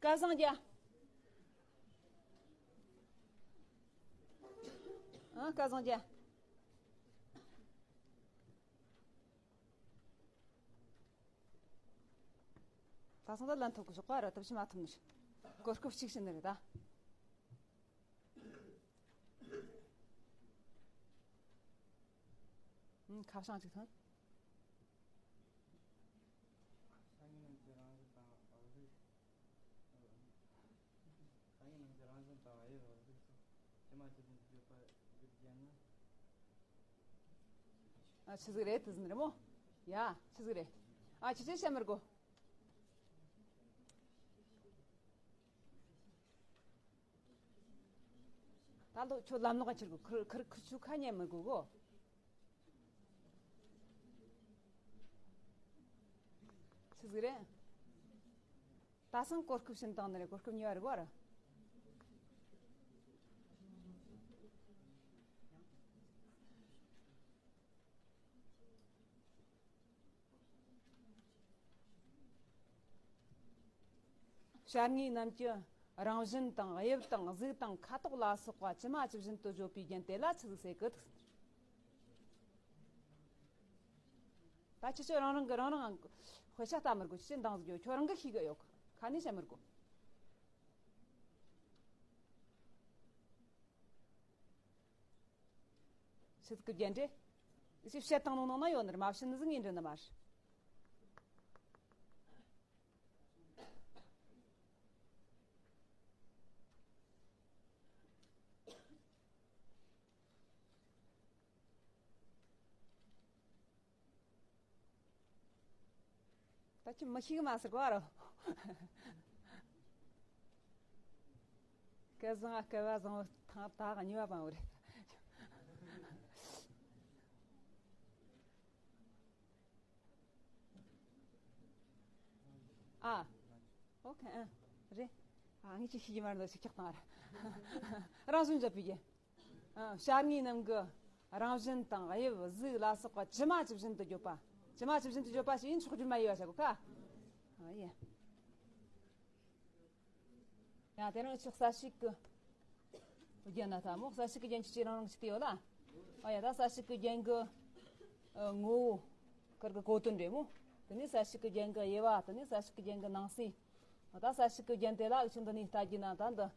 སྐལ་བཟང་རྒྱལ། ཨ། སྐལ་བཟང་རྒྱལ། ད་སང་ད་ལན་ཐོབ་གི་ཞོགས་པ་ར་ཐབས་ཤེས་མ་ཐུབ་ནི་རེད། གོ་སྐབས་གཅིག་ཤི་ནི་རེད་ད། ཁ་བྱང་གཅིག་ཐོན། སང་ཉིན་གྱི་རང་བཞིན་དང་རིགས། སང་ཉིན་གྱི་རང་བཞིན་དང་དབྱིབས་རིགས་སུ་ཇི་མ་ཇི་བཞིན་བརྗོད་པ་ཡིག་རྒྱན་ནི། ཨ། ཆི་ཟིག་རེད་དེ་ཟིན་རེད་མོ། ཡ། ཆི་ཟིག་རེད། ཨ། ཆི་ཆི་བཤད་མི་དགོ། ད་ལོ་ཁྱོད་ལམ་ལོག་ཁྱེར་གོ། ཁུར་ཁུར་ཁུར་ཆུ་ཁ་ཉན་མི་དགོ་གོ། ཆི་ཟིག་རེད། ད་སང་གོ་སྐབས་ཕྱིན་བཏང་ནི་རེད། གོ་སྐབས་གཉིས་པ་རེད་གོ་ར། བྱ་དངོས་རྣམས་ཀྱི་རང་བཞིན་དང་དབྱིབས་དང་གཟུགས་དང་ཁ་དོག་ལ་སོགས་པ་ཇི་མ་ཇི་བཞིན་དུ་བརྗོད་པའི་རྒྱན་དེ་ལ་ཆི་ཟིག་ཟེར་གི་འདུག། ད་ཁྱེད་ཚོས་རང་རང་གི་རང་རང་དཔེ་ཆ་ལྟ་མི་དགོས། ཁྱེད་ཚོས་འདང་ཟིག་ཡོད། ཁྱོད་རང་གི་ཤེས་གི་ཡོད། ཁ་ནས་བཤད་མི་དགོས། ཆི་ཟིག་གི་རྒྱན་རེད། ཅི་བཤད་བཏང་ནོ་ནང་ན་ཡོད་ནི་རེད། མ་བཤད་ནི་ཟིག་ངས་འདྲི་ནི་མ་རེད། ད་ཁྱོད་མི་ཤེས་གི་མ་ཟེར་གོ་ཨ་རོ། སྐལ་བཟང་ཨ། སྐལ་བ་བཟང་བོ་ཐང་ད་གཉིས་པ་བང་བོ་རེད། ཨ། ཨོ་ཁེ། ཨ། རེད། ཨ། ངས་ཅི་ཤེས་ཀྱི་མ་རེད་འདུག་ཤིག་ཁྱག་བཏང་བ་རེད། རང་བཞིན་བརྗོད་པའི་རྒྱན། ཨ། བྱ་དངོས་རྣམས་ཀྱི་རང་བཞིན་དང་དབྱིབས་གཟུགས་ལ་སོགས་པ་ཇི་མ་ཇི་བཞིན་དུ་བརྗོད་པ། ཇི་མ་ཇི་བཞིན་དུ་བརྗོད་པ་ཞིག་ཡིན་ཆོག་རྒྱུ་མ་ཡིན་པ་བྱ་དགོས་ཀ། ཨ་ཡ། ཡ། དེ་རིང་ཆོག་གསལ་བྱེད་ཀྱི་རྒྱན་ན་ད་མོ་གསལ་བྱེད་ཀྱི་རྒྱན་ཆོས་ཅན་རང་རང་ཅིག་དེ་ཡོད་ལ། ཨ་ཡ། ད་གསལ་བྱེད་ཀྱི་རྒྱན་གྱི་ཨ་ངོ་བོ་ཁིར་གི་གོ་དོན་རེད་མོ། དེ་ནས་གསལ་བྱེད་ཀྱི་རྒྱན་གྱི་དབྱེ་བ། དེ་ནས་གསལ་བྱེད་ཀྱི་རྒྱན་གྱི་ནང་གསེས། ད་གསལ་བྱེད་ཀྱི་རྒྱན་དེ་ལ་འུ་ཆོ་འདི་ནས་ལྟ་རྒྱུ་ན་ད་འདི།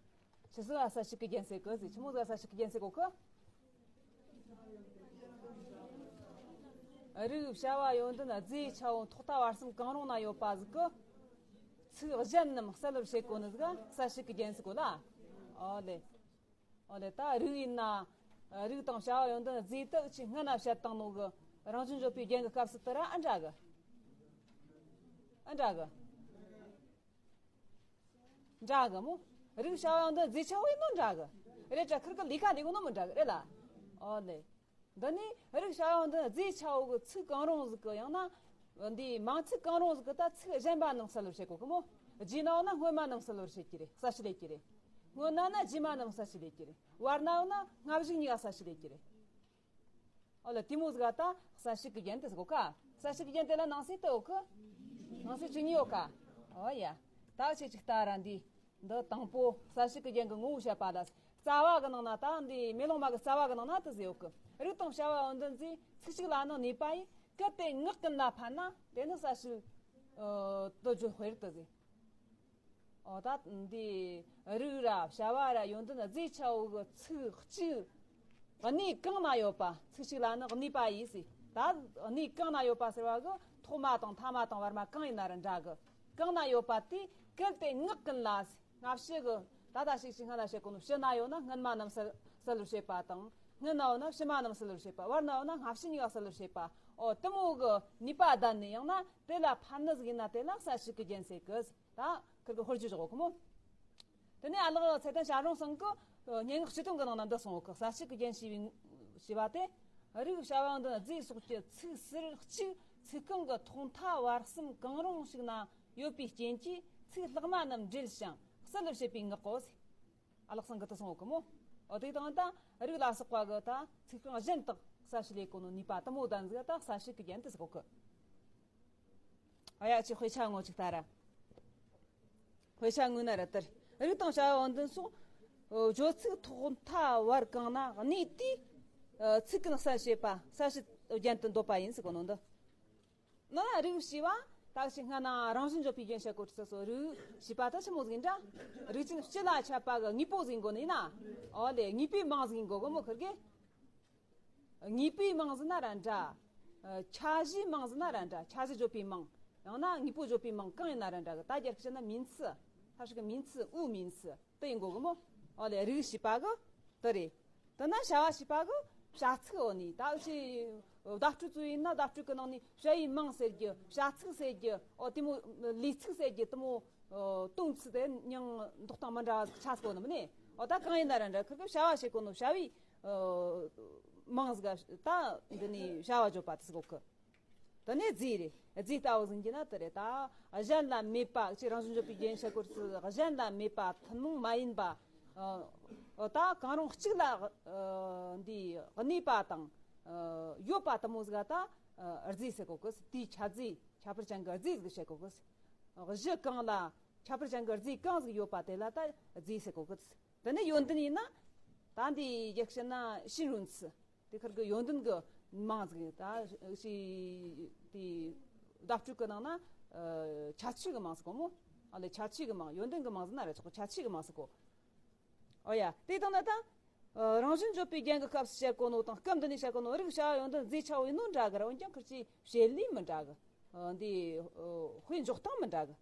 ཆི་ཟིག་ག་གསལ་བྱེད་ཀྱི་རྒྱན་ཟེར་གི་ཟིག་ཆི་མོ་ཟིག་ག་གསལ་བྱེད་ཀྱི་རྒྱན་ཟེར་གོ་གི། རིགས་བྱ་བ་ཡོན་ཏན་རྫས་ཆ་བོ་ཐོག་མཐའ་བར་གསུམ་གང་རུང་ན་ཡོད་པ་ཟིག་གི་ཚིག་གཞན་རྣམས་གསལ་བར་བྱེད་གོ་ནི་ཟིག་ག་གསལ་བྱེད་ཀྱི་རྒྱན་ཟེར་གོ་ལ། ཨོ་ལེ། ཨོ་ལེ། ད་རིགས་ཡིན་ན། རིགས་དང་བྱ་བ་ཡོན་ཏན་རྫས་དག་ཅིག་སྔ་ན་བཤད་བཏང་ནོ་གི་རང་བཞིན་བརྗོད་པའི་རྒྱན་གྱི་སྐབས་སུ་དེ་ར་ཨ་འདྲ་གི། ཨ་འདྲ་གི། འདྲ་གི་མོ། རིགས་བྱ་བ་ཡོན་ཏན་རྫས་ཆ་བོ་ཡིན་ནོ་འདྲ་གི། རེད་དྲ་ཁིར་གི་ལས་ཀ་ལས་གོ་ནོ་མི་འདྲ་གི་རེད་ལ། ཨོ་ལེ། འདི་ནི་རིགས་བྱ་བ་ཡོན་ཏན་རྫས་ཆ་བོ་གི་ཚིག་གང་རུང་ཟིག་གི་ཡང་ན། འདིའི་མིང་ཚིག་གང་རུང་ཟིག་གི་ད་ཚིག་གཞན་པ་རྣམས་གསལ་བར་བྱེད་གོ་གི་མོ། རྗེས་ན་ཡོད་ན་སྔོན་མ་རྣམས་གསལ་བར་བྱེད་ཀྱི་རེད། གསལ་བྱེད་ལས་ཀྱི་རེད། སྔོན་ན་ན་རྗེས་མ་རྣམས་གསལ་བྱེད་ལས་ཀྱི་རེད། བར་ན་ཡོད་ན་སྔ་གཞུག་གཉིས་ཀ་གསལ་བྱེད་ལས་ཀྱི་རེད། ཨོ་ལ་དེ་མོ་ཟིག་ག་ད་གསལ་བྱེད་ཀྱི་རྒྱན་དེ་ཟེར་གོ་ཀ། གསལ་བྱེད་ཀྱི་རྒྱན་དེ་ལ་ནང་གསེས་དུ་ཡོད་གི། ནང་གསེས་བཅུ་གཉིས་ཡོད་ཀ། ཨོ་ཡ། ད་ཆེ་ཅིག་ལྟ་ར་འདི། འདི་དང་པོ་གསལ་བྱེད་ཀྱི་རྒྱན་གྱི་ངོ་བོ་བཤད་པ་ལ། རྩ་བ་གི་ནང་ན་ད་འདི་མེ་ལོང་མ་གི་རྩ་བ་གི་ནང་ན་དེ་ཟེར་ཡོད་གི། རིགས་དང་བྱ་བ་ཡོན་ཏན་རྫས་ཚིག་གཅིག་ལ་ནི་གནས་པ་ཡིན། གལ་ཏེ་ངག་ཀུན་ལ་ཕན་ན་དེ་ནི་གསལ་བྱེད་དུ་བརྗོད་དཔེར་དུ་ཟེར། ཨོ་ད་འདི་རིགས་ར་བྱ་བ་ར་ཡོན་ཏན་རྫས་ཆ་བོ་གི་ཚིག་གཅིག་གནས་གང་ན་ཡོད་པ། ཚིག་གཅིག་ལ་ནི་གནས་པ་ཡིན་ཟེར། ད་གནས་གང་ན་ཡོད་པ་ཟེར་བ་གི་ཐོག་མ་དང་ཐ་མ་དང་བར་མ་གང་ཡིན་ན་ར་འདྲ་གི། གང་ན་ཡོད་པ་དེ་གལ་ཏེ་ངག་ཀུན་ལ་ཟེར། སྔ་ཕྱི་གི་ད་ལྟ་ཞིག་ཞིག་སྔ་ལ་བཤད་གོ་ནོ། ཕྱི་ན་ཡོད་ན་སྔོན་མ་རྣམས་གསལ་གསལ་བར་བྱེད་པ་དང་། སྔོན་ན་ཡོད་ན་ཕྱི་མ་རྣམས་གསལ་བར་བྱེད་པ། བར་ན་ཡོད་ན་སྔ་ཕྱི་གཉིས་ཀ་གསལ་བར་བྱེད་པ། ཨོ་དེ་མོ་གི་ནུས་པ་ལྡན་ནི་ཡང་ན་དེ་ལ་ཕན་ནི་ཟིག་ཡིན་ན་དེ་ལ་གསལ་བྱེད་ཀྱི་རྒྱན་ཟེར་གི། ད་ཁིར་གི་ཧོར་རྒྱུ་བཞག་གོ་མོ། དེ་ནས་ཨ་ལགས་ཚེ་བརྟན་བྱ་རུང་ཚང་གི་སྙན་ངག་སྤྱི་དོན་གི་ནང་ན་འདི་གསུངས་ཡོད་གི། གསལ་བྱེད་ཀྱི་རྒྱན་ཞེས་པའི་ཞེས་པ་དེ། རིགས་བྱ་བ་ཡོན་ཏན་རྫས་སོགས་ཀྱི་ཚིག་ཟུར་གཅིག་ཚིག་རྐང་གི་ཐོག་མཐའ་བར་གསུམ་གང་རུང་ཞིག་ན་ཡོད་པའི་རྐྱེན་གྱིས་ཚིག་ལྷག་མ་རྣམས་འབྲེལ་ཞིང་གསལ་བར་བྱེད་པའི་ངག་གོ་ཟེར། ཨ་ལགས་ཚང་གི་དེ་གསུངས་ཡོད་གི་མོ། འོ་དེ་དང་ད་རིགས་ལ་སོགས་པ་གི་ད་ཚིག་རྐང་གཞན་དག་གསལ་བྱེད་ལས་གོ་ནོ་ནུས་པ་དེ་མོ་ལྡན་ཟིག་ད་གསལ་བྱེད་ཀྱི་རྒྱན་དེ་ཟེར་གོ་གི། ཨ་ཡ། ཁྱོས་དཔེ་ཆ་ངོ་ཅིག་ལྟ་ར། དཔེ་ཆ་ངོས་ན་ར་ལྟར། རིགས་དང་བྱ་བ་ཡོན་ཏན་སོགས། བརྗོད་ཚིག་ཐོག་མཐའ་བར་གང་ན་གནས་དུས། ཚིག་ཀུན་གསལ་བྱེད་པ་གསལ་བྱེད་རྒྱན་དུ་འདོད་པ་ཡིན་ཟེར་གོ་ནོ་འདི། ན་རིགས་ཞེས་པ་ད་ཞིག་སྔ་ན་རང་བཞིན་བརྗོད་པའི་རྒྱན་བཤད་གོ་ཚུལ་སོ། རིགས་ཞེས་པ་ད་ཆི་མོ་ཟིག་ཡིན་འདྲ། རིགས་ཅན་སྤྱི་ལ་ཁྱབ་པ་གི་དངོས་པོ་ཟིག་ཡིན་དགོས་ནི་ཡིན་ན། ཨོ་ལེ། དངོས་པོའི་མིང་ཟིག་ཡིན་དགོས་གི་མོ་ཁིར་གི། དངོས་པོའི་མིང་ཟེར་ན་ར་འདྲ། ཨ། ཁྱད་གཞིའི་མིང་ཟེར་ན་ར་འདྲ། ཁྱད་གཞི་བརྗོད་པའི་མིང་། ཡང་ན་དངོས་པོ་བརྗོད་པའི་མིང་གང་ཡིན་ན་ར་འདྲ་གི། ད་རྒྱ་སྐད་ན་名词། ཧ་ཤི་གི་名词 物名词 དེ་ཡིན་དགོས་གི་མོ། ཨོ་ལེ། རིགས་ཞེས་པ་གི་དེ་རེད། དེ་ན་བྱ་བ་ཞེས་པ་གི་བྱ་ཚིག་འོ་ནི་ད་འུ་ཆོས་བརྡ་སྤྲོད་ཚོ་ཡིན་ན་བརྡ་སྤྲོད་གི་ནང་ནས་བྱ་བའི་མིང་ཟེར་རྒྱུ། བྱ་ཚིག་ཟེར་རྒྱུ། ཨོ་དེ་མོ་ལས་ཚིག་ཟེར་རྒྱུ་དེ་མོ། ཨོ་དོན་ཚིག་དེ་མིང་འདོགས་སྟངས་མི་འདྲ་བ་ཆགས་གོ་ནི་མིན་ནི། ཨོ་ད་གང་ཡིན་ན་ར་འདྲ། ཁིར་གི་བྱ་བ་བྱེད་གོ་ནོ་བྱ་བའི། ཨོ། མིང་ཟིག་ད་འདི་ནས་བྱ་བ་བརྗོད་པ་དེ་ཟེར་གོ་གི། དེ་ནས་རྫས་རེད། རྫས་ལྟ་བུ་ཟིག་ཡིན་རྒྱུ་ན་དེ་རེད། ད་གཞན་ལ་མེད་པ་ཅིག་རང་བཞིན་བརྗོད་པའི་རྒྱན་བཤད་གོ་ཚུལ། གཞན་ལ་མེད་པ་ཐུན་མོང་མ་ཡིན་པ། ཨོ་ད་གང་རུང་གཅིག་ལ། ཨོ་འདི་གནས་པ་དང་། ཨོ་ཡོད་པ་དེ་མོ་ཟིག་ད། ཨོ་རྫས་ཟེར་གོ་གི། དེའི་ཁྱད་རྫས་ཁྱད་པར་ཅན་གི་རྫས་ཟིག་བཤད་གོ་གི། གཞི་གང་ལ་ཁྱད་པར་ཅན་གི་རྫས་གང་ཟིག་ཡོད་པ་དེ་ལ་ད་རྫས་ཟེར་གོ་གི། དེ་ནས་ཡོན་ཏན་ཡིན་ན། ད་འདི་རྒྱ་སྐད་ན་形容词། དེ་ཁིར་གི་ཡོན་ཏན་གི་མིང་ཟིག་ད་ཞིག་དེ་བརྡ་སྤྲོད་གི་ནང་ན། ཨ། ཁྱད་ཆོས་གི་མིང་ཟེར་གོ་མོ། ཨ་ལེ། ཁྱད་ཆོས་གི་མིང་། ཡོན་ཏན་གི་མིང་ཟེར་ན་ར་ཆོག་ཁྱད་ཆོས་གི་མིང་ཟེར་གོ། ཨོ་ཡ། དེ་དང་ན་ད། ཨ། རང་བཞིན་བརྗོད་པའི་རྒྱན་གི་སྐབས་སུ་བཤད་གོ་ནོ་དང་སྐབས་འདི་ནས་བཤད་གོ་ནོ། རིགས་བྱ་བ་ཡོན་ཏན་རྫས་ཆ་བོ་ཡིན་ནོ་འདྲ་གི་ར། འོན་ཀྱང་ཁིར་གི་བྱེད་ལས་མི་འདྲ་གི། ཨ། འདི། ཨ། དཔེ་འཇོག་སྟངས་མི་འདྲ་གི།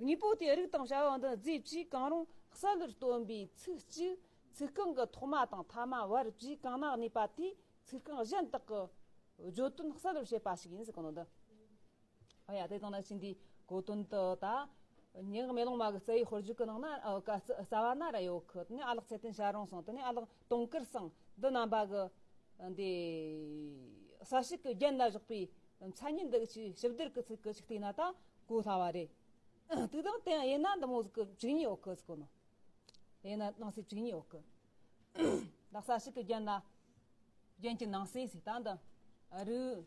དངོས་པོ་དེ་རིགས་དང་བྱ་བ་ཡོན་ཏན་རྫས་བཅས་གང་རུང་གསལ་བར་སྟོན་པའི་ཚིག་གཅིག་ཚིག་རྐང་གི་ཐོག་མ་དང་ཐ་མ་བར་བཅས་གང་ན་གནས་པ་དེས་ཚིག་རྐང་གཞན་དག་གི་བརྗོད་དོན་གསལ་བར་བྱེད་པ་ཞིག་ཡིན་ཟེར་གོ་ནོ་འདི། ཨ་ཡ། དེ་དང་ན་ཕྱིན་དེའི་གོ་དོན་དུ་ད། སྙན་ངག་མེ་ལོང་མ་གི་རྩ་བའི་དཔེར་བརྗོད་ཀྱི་ནང་ན། ཨ། ཀ་རྩ་བ་ན་ར་ཡོད་གི། དེ་ནས་ཨ་ལགས་ཚེ་བརྟན་བྱ་རུང་ཚང་། དེ་ནས་ཨ་ལགས་དུང་དཀར་ཚང་། འདི་རྣམ་པ་གི་འདི་གསལ་བྱེད་ཀྱི་རྒྱན་ལ་བཞག་པའི་མཚན་ཉིད་འདི་ཅིག་ཞིབ་བསྡུར་གྱི་ཚིག་གི་ཅིག་བལྟས་ན་ད་གོ་སླ་བ་རེད། དེ་དང་དེ་ཡང་ཡིན་ན་འདི་མོ་ཟིག་གི་བཅུ་གཉིས་ཡོད་གི་ཟེར་གོ་ནོ། དེ་ན་ནང་གསེས་བཅུ་གཉིས་ཡོད་གི། ལག་ས་ཞིག་གི་རྒྱན་ལ། རྒྱན་གྱི་ནང་གསེས་ཟིག་ད་འདི། རིགས།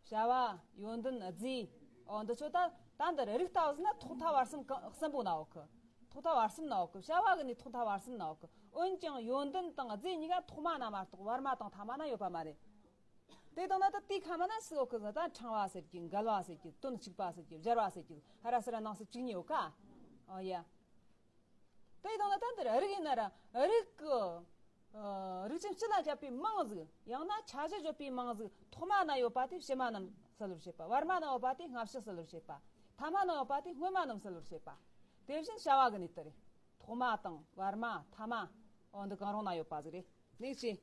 བྱ་བ། ཡོན་ཏན། རྫས། ཨོ་འདི་ཚོ་ད་ད་འདི་རིགས་ལྟ་བུ་ཟིན་ན་ཐོག་མཐའ་བར་གསུམ་གང་གསུམ་པོ་ན་ཡོད་གི། ཐོག་མཐའ་བར་གསུམ་ན་ཡོད་གི། བྱ་བ་གི་ནི་ཐོག་མཐའ་བར་གསུམ་ན་ཡོད་གི། འོན་ཀྱང་ཡོན་ཏན་དང་རྫས་གཉིས་ཀ་ཐོག་མ་ན་མ་གཏོགས་བར་མ་དང་ཐ་མ་ན་ཡོད་པ་མ་རེད། དེ་དང་ན་ད་དེའི་ཁ་མ་ན་སུ་ཡོད་གི་ཟིན་ན། ད་ཕྲེང་བ་ཟེར་གི། འགལ་བ་ཟེར་གི། དོན་གཅིག་པ་ཟེར་གི། སྦྱར་བ་ཟེར་གི། ཧ་ར་སི་ར་ནང་གསེས་བཅུ་གཉིས་ཡོད་ཀ། ཨོ་ཡ། དེ་དང་ན་ད་འདིར་རིགས་ཡིན་ན་ར་རིགས་ཀྱི། ཨ། རིགས་ཅན་སྤྱི་ལ་ཁྱབ་པའི་མིང་ཟིག། ཡང་ན་ཆ་བྱད་བརྗོད་པའི་མིང་ཟིག། ཐོག་མ་ན་ཡོད་པ་དེ་ཕྱི་མ་རྣམས་གསལ་བར་བྱེད་པ། བར་མ་ན་ཡོད་པ་དེ་སྔ་ཕྱི་གསལ་བར་བྱེད་པ། ཐ་མ་ན་ཡོད་པ་དེ་སྔོན་མ་རྣམས་གསལ་བར་བྱེད་པ། དེ་བཞིན་བྱ་བ་གི་ནི་དེ་རེད། ཐོག་མ་དང་བར་མ་ཐ་མ། འོ་འདི་གང་རུང་ན་ཡོད་པ་ཟིག་རེད། ནས་ཅི།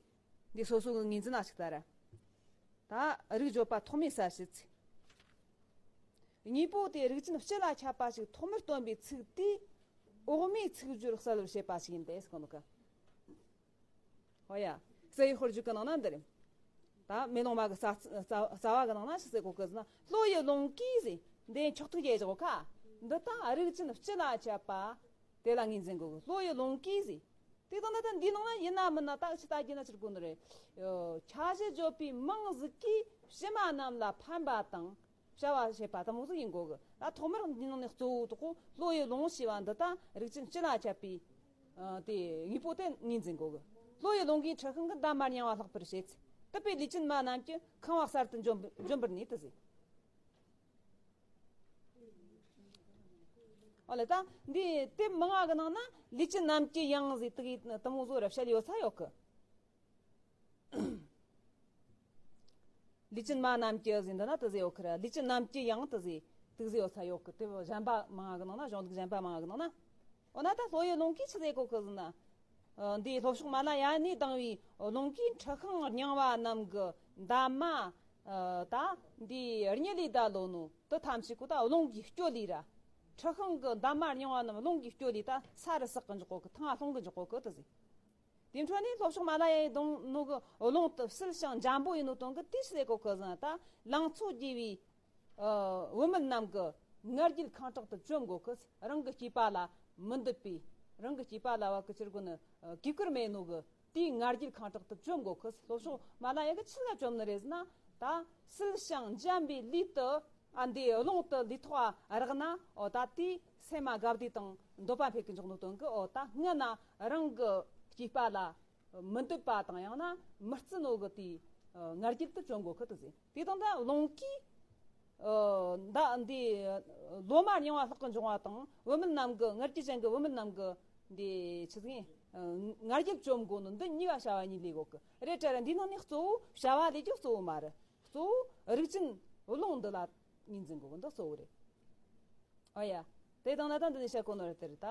འདི་སོ་སོ་གི་ངོས་འཛིན་ན་ཞིག་ལྟ་ར། ད་རིགས་བརྗོད་པ་ཐོག་མའི་གསལ་བྱེད་ཚིག། དངོས་པོ་དེ་རིགས་ཅན་སྤྱི་ལ་ཁྱབ་པ་ཞིག་ཐོག་མར་སྟོན་པའི་ཚིག་དེས་འོག་མའི་ཚིག་སྦྱོར་གསལ་བར་བྱེད་པ་ཞིག་ཡིན་ཏེ་ཟེར་གོ་ནོ་གི། ཧོ་ཡ། གསལ་བའི་དཔེར་བརྗོད་ཀྱི་ནང་ན་འདི་རེད། ད་མེ་ལོང་མ་གི་རྩ་རྩ་རྩ་བ་གི་ནང་ན་ཞིག་ཟེར་གོ་གི་ཟེར་ན། བློ་ཡི་ལོངས་སྐུའི་ཟེར། འདི་མཆོག་ཐུགས་རྒྱས་བཞག་གོ་ཁ། འདི་ད་རིགས་ཅན་སྤྱི་ལ་ཁྱབ་པ། དེ་ལ་ངོས་འཛིན་དགོས་གི། བློ་ཡི་ལོངས་སྐུའི་ཟེར། དེ་དང་ད་ལྟ་འདིའི་ནང་ན་ཡིན་ན་མིན་ན་ད་ཅི་ལྟ་རྒྱུ་ན་ཅིར་དགོས་ནི་རེད། ཆ་བྱད་བརྗོད་པའི་མིང་ཟིག་གིས་ཕྱི་མ་རྣམས་ལ་ཕན་པ་དང་བྱ་བ་བྱེད་པ་དེ་མོ་ཟིག་ཡིན་དགོས་གི། ད་ཐོག་མར་འདིའི་ནང་ནས་གཙོ་བོ་དག་གོ་བློ་ཡི་ལོངས་ཞེས་པ་འདི་ད་རིགས་ཅན་སྤྱི་ལ་ཁྱབ་པའི་དེ་དངོས་པོ་དེ་ངོས་འཛིན་དགོས་གི། བློ་ཡི་ལོངས་སྐུའི་འཁྲི་ཤིང་གི་འདབ་མ་རྙིང་བ་བརླག་པར་བྱེད། དད་པའི་ལུས་ཅན་མ་རྣམས་ཀྱི་ཁང་བ་གསར་དུ་འཇོམས་འཇོམས་པར་ནུས་དེ་ཟེར། ཨོ་ལེ། ད་འདི་དེབ་མང་བ་གི་ནང་ན་ལུས་ཅན་རྣམས་ཀྱི་ཡང་ཟེར་དེ་གི་དེ་མོ་བཟོ་ར་བཤད་ཡོད་ས་ཡོད་གི། ལུས་ཅན་མ་རྣམས་ཀྱི་ཟེར་འདི་ན་དེ་ཟེར་ཡོད་གི་ར། ལུས་ཅན་རྣམས་ཀྱི་ཡང་དེ་ཟེར་དེ་ཟེར་ཡོད་ས་ཡོད་གི། དེབ་གཞན་པ་མང་བ་གི་ནང་ན། གཞུང་ལུགས་གཞན་པ་མང་བ་གི་ནང་ན། འོ་ན་ད་བློ་ཡི་ལོངས་སྐུས་ཆི་ཟེར་གོ་གི་ཟེར་ན། ཨ། འདིའི་ལྷོ་ཕྱོགས་མ་ལ་ཡ་ནས་ལྡང་བའི་ལོངས་སྐུའི་འཁྲི་ཤིང་རྙིང་བ་རྣམས་ཀྱི་འདབ་མ། ཨ། ད་འདིའི་རྙི་ལས་ད་ལོ་ནོ་དེ་ཐམས་ཅད་གོ་ད་རླུང་གིས་སྐྱོ་ལས་ར། འཁྲི་ཤིང་གི་འདབ་མ་རྙིང་བ་རྣམས་རླུང་གིས་སྐྱོ་ལས་ད་ས་རུ་ཟག་གི་འཇོག་གོ་གི། ཐང་ང་ལྷུང་གི་འཇོག་གོ་གི་དེ་ཟེར། དེ་འཕྲོ་ནས་ལྷོ་ཕྱོགས་མ་ལ་ཡའི་ལྡང་ནོ་གི་རླུང་དེ་བསིལ་ཞིང་འཇམ་པོ་ཡིན་ནོ་དོན་གི་དེ་ཆི་ཟེར་གོ་གི་ཟེར་ན། ད་ལང་ཚོ་རྒྱས་པའི། ཨ། བུད་མེད་རྣམས་ཀྱི་ང་རྒྱལ་ཁེངས་དྲེགས་དེ་བཅོམ་དགོས་གི། རང་གི་སྐྱེས་པ་ལ་མི་འདོད་པའི། རང་གི་སྐྱེས་པ་ལ་བ་གི་ཕྱིར་གོ་ནི་གུས་བཀུར་མེད་ནོ་གི་དེའི་ང་རྒྱལ་ཁེངས་དྲེགས་དེ་བཅོམ་དགོས་གི། ལྷོ་ཕྱོགས་མ་ལ་ཡ་གི་ཆི་ལ་བཅོམ་ནི་རེད་ཟེར་ན། ད་བསིལ་ཞིང་འཇམ་པའི་ལུས་དེ། ཨ། འདི་རླུང་དེ་ལུས་ཐོག་རེག་ན། འོ་ད་དེའི་སེམས་མ་དགའ་བདེ་དང་འདོད་པ་འཕེལ་གི་འཇོག་ནོ་དོན་གི། འོ་ད་སྔ་ན་རང་གི་སྐྱེས་པ་ལ་མི་འདོད་པ་དང་ཡང་ན་མི་བརྩི་ནོ་གི་དེའི་ང་རྒྱལ་དེ་བཅོམ་དགོས་གི་དེ་ཟེར། དེ་དང་ད་རླུང་གིས། ཨ། ད་འདི་ལོ་མ་རྙིང་བ་བརླག་གི་འཇོག་པ་དང་བུད་མེད་རྣམས་ཀྱི། ང་རྒྱལ་ཅན་གྱི་བུད་མེད་རྣམས་ཀྱི་འདི་ཆི་ཟིག་ཡིན། ང་རྒྱལ་བཅོམ་དགོས་ནོ་འདི་གཉིས་ཀ་བྱ་བ་གཉིས་ལས་གོ་གི་རེད་དྲ་ར། འདི་ནང་ནས་གཙོ་བོ་བྱ་བ་ལས་ཀྱི་གཙོ་བོ་མ་རེད། གཙོ་བོ་རིགས་ཅན་རླུང་འདི་ལ་ངོས་འཛིན་དགོས་གི། འདི་གཙོ་བོ་རེད། ཨོ་ཡ། དེ་དང་ན་ད་འདི་ནས་བཤད་གོ་ནོ་རེད་དེ་རེད། ད་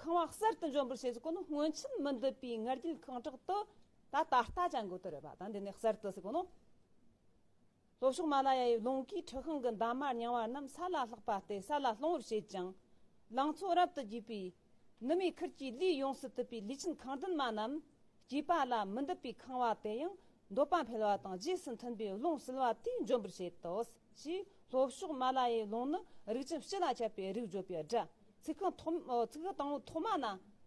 ཁང་བ་གསར་དུ་འཇོམས་པར་བྱེད་ཟེར་གོ་ནོ་སྔོན་ཆད་མི་འདོད་པའི་ང་རྒྱལ་ཁེངས་དྲེགས་དེ་ད་ད་ལྟ་ཅན་གོ་དེ་རེད་པ། ད་འདི་ནས་གསར་དུ་ཟེར་གོ་ནོ། ལྷོ་ཕྱོགས་མ་ལ་ཡའི་རླུང་གིས་འཁྲི་ཤིང་གི་འདབ་མ་རྙིང་བ་རྣམས་ས་ལ་བརླག་པ་སྟེ་ས་ལ་ལྷུང་བར་བྱེད་ཅིང་། ལང་ཚོ་རབ་ཏུ་རྒྱས་པའི་ནུ་མའི་ཁུར་གྱིས་ལུས་ཡོངས་སུ་དུད་པའི་ལུས་ཅན་ཁེངས་ལྡན་མ་རྣམས། སྐྱེས་པ་ལ་མི་འདོད་པའི་ཁང་བ་དེ་ཡང་འདོད་པ་འཕེལ་བ་དང་རྗེས་སུ་མཐུན་པའི་རླུང་བསིལ་བ་དེས་འཇོམས་པར་བྱེད་དོ། ཞེས་ལྷོ་ཕྱོགས་མ་ལ་ཡའི་རླུང་ནི་རིགས་ཅན་སྤྱི་ལ་ཁྱབ་པའི་རིགས་བརྗོད་པའི་སྒྲ། ཚིག་རྐང་ཐོག་ཚིག་རྐང་དང་པོ་ཐོག་མ་ན་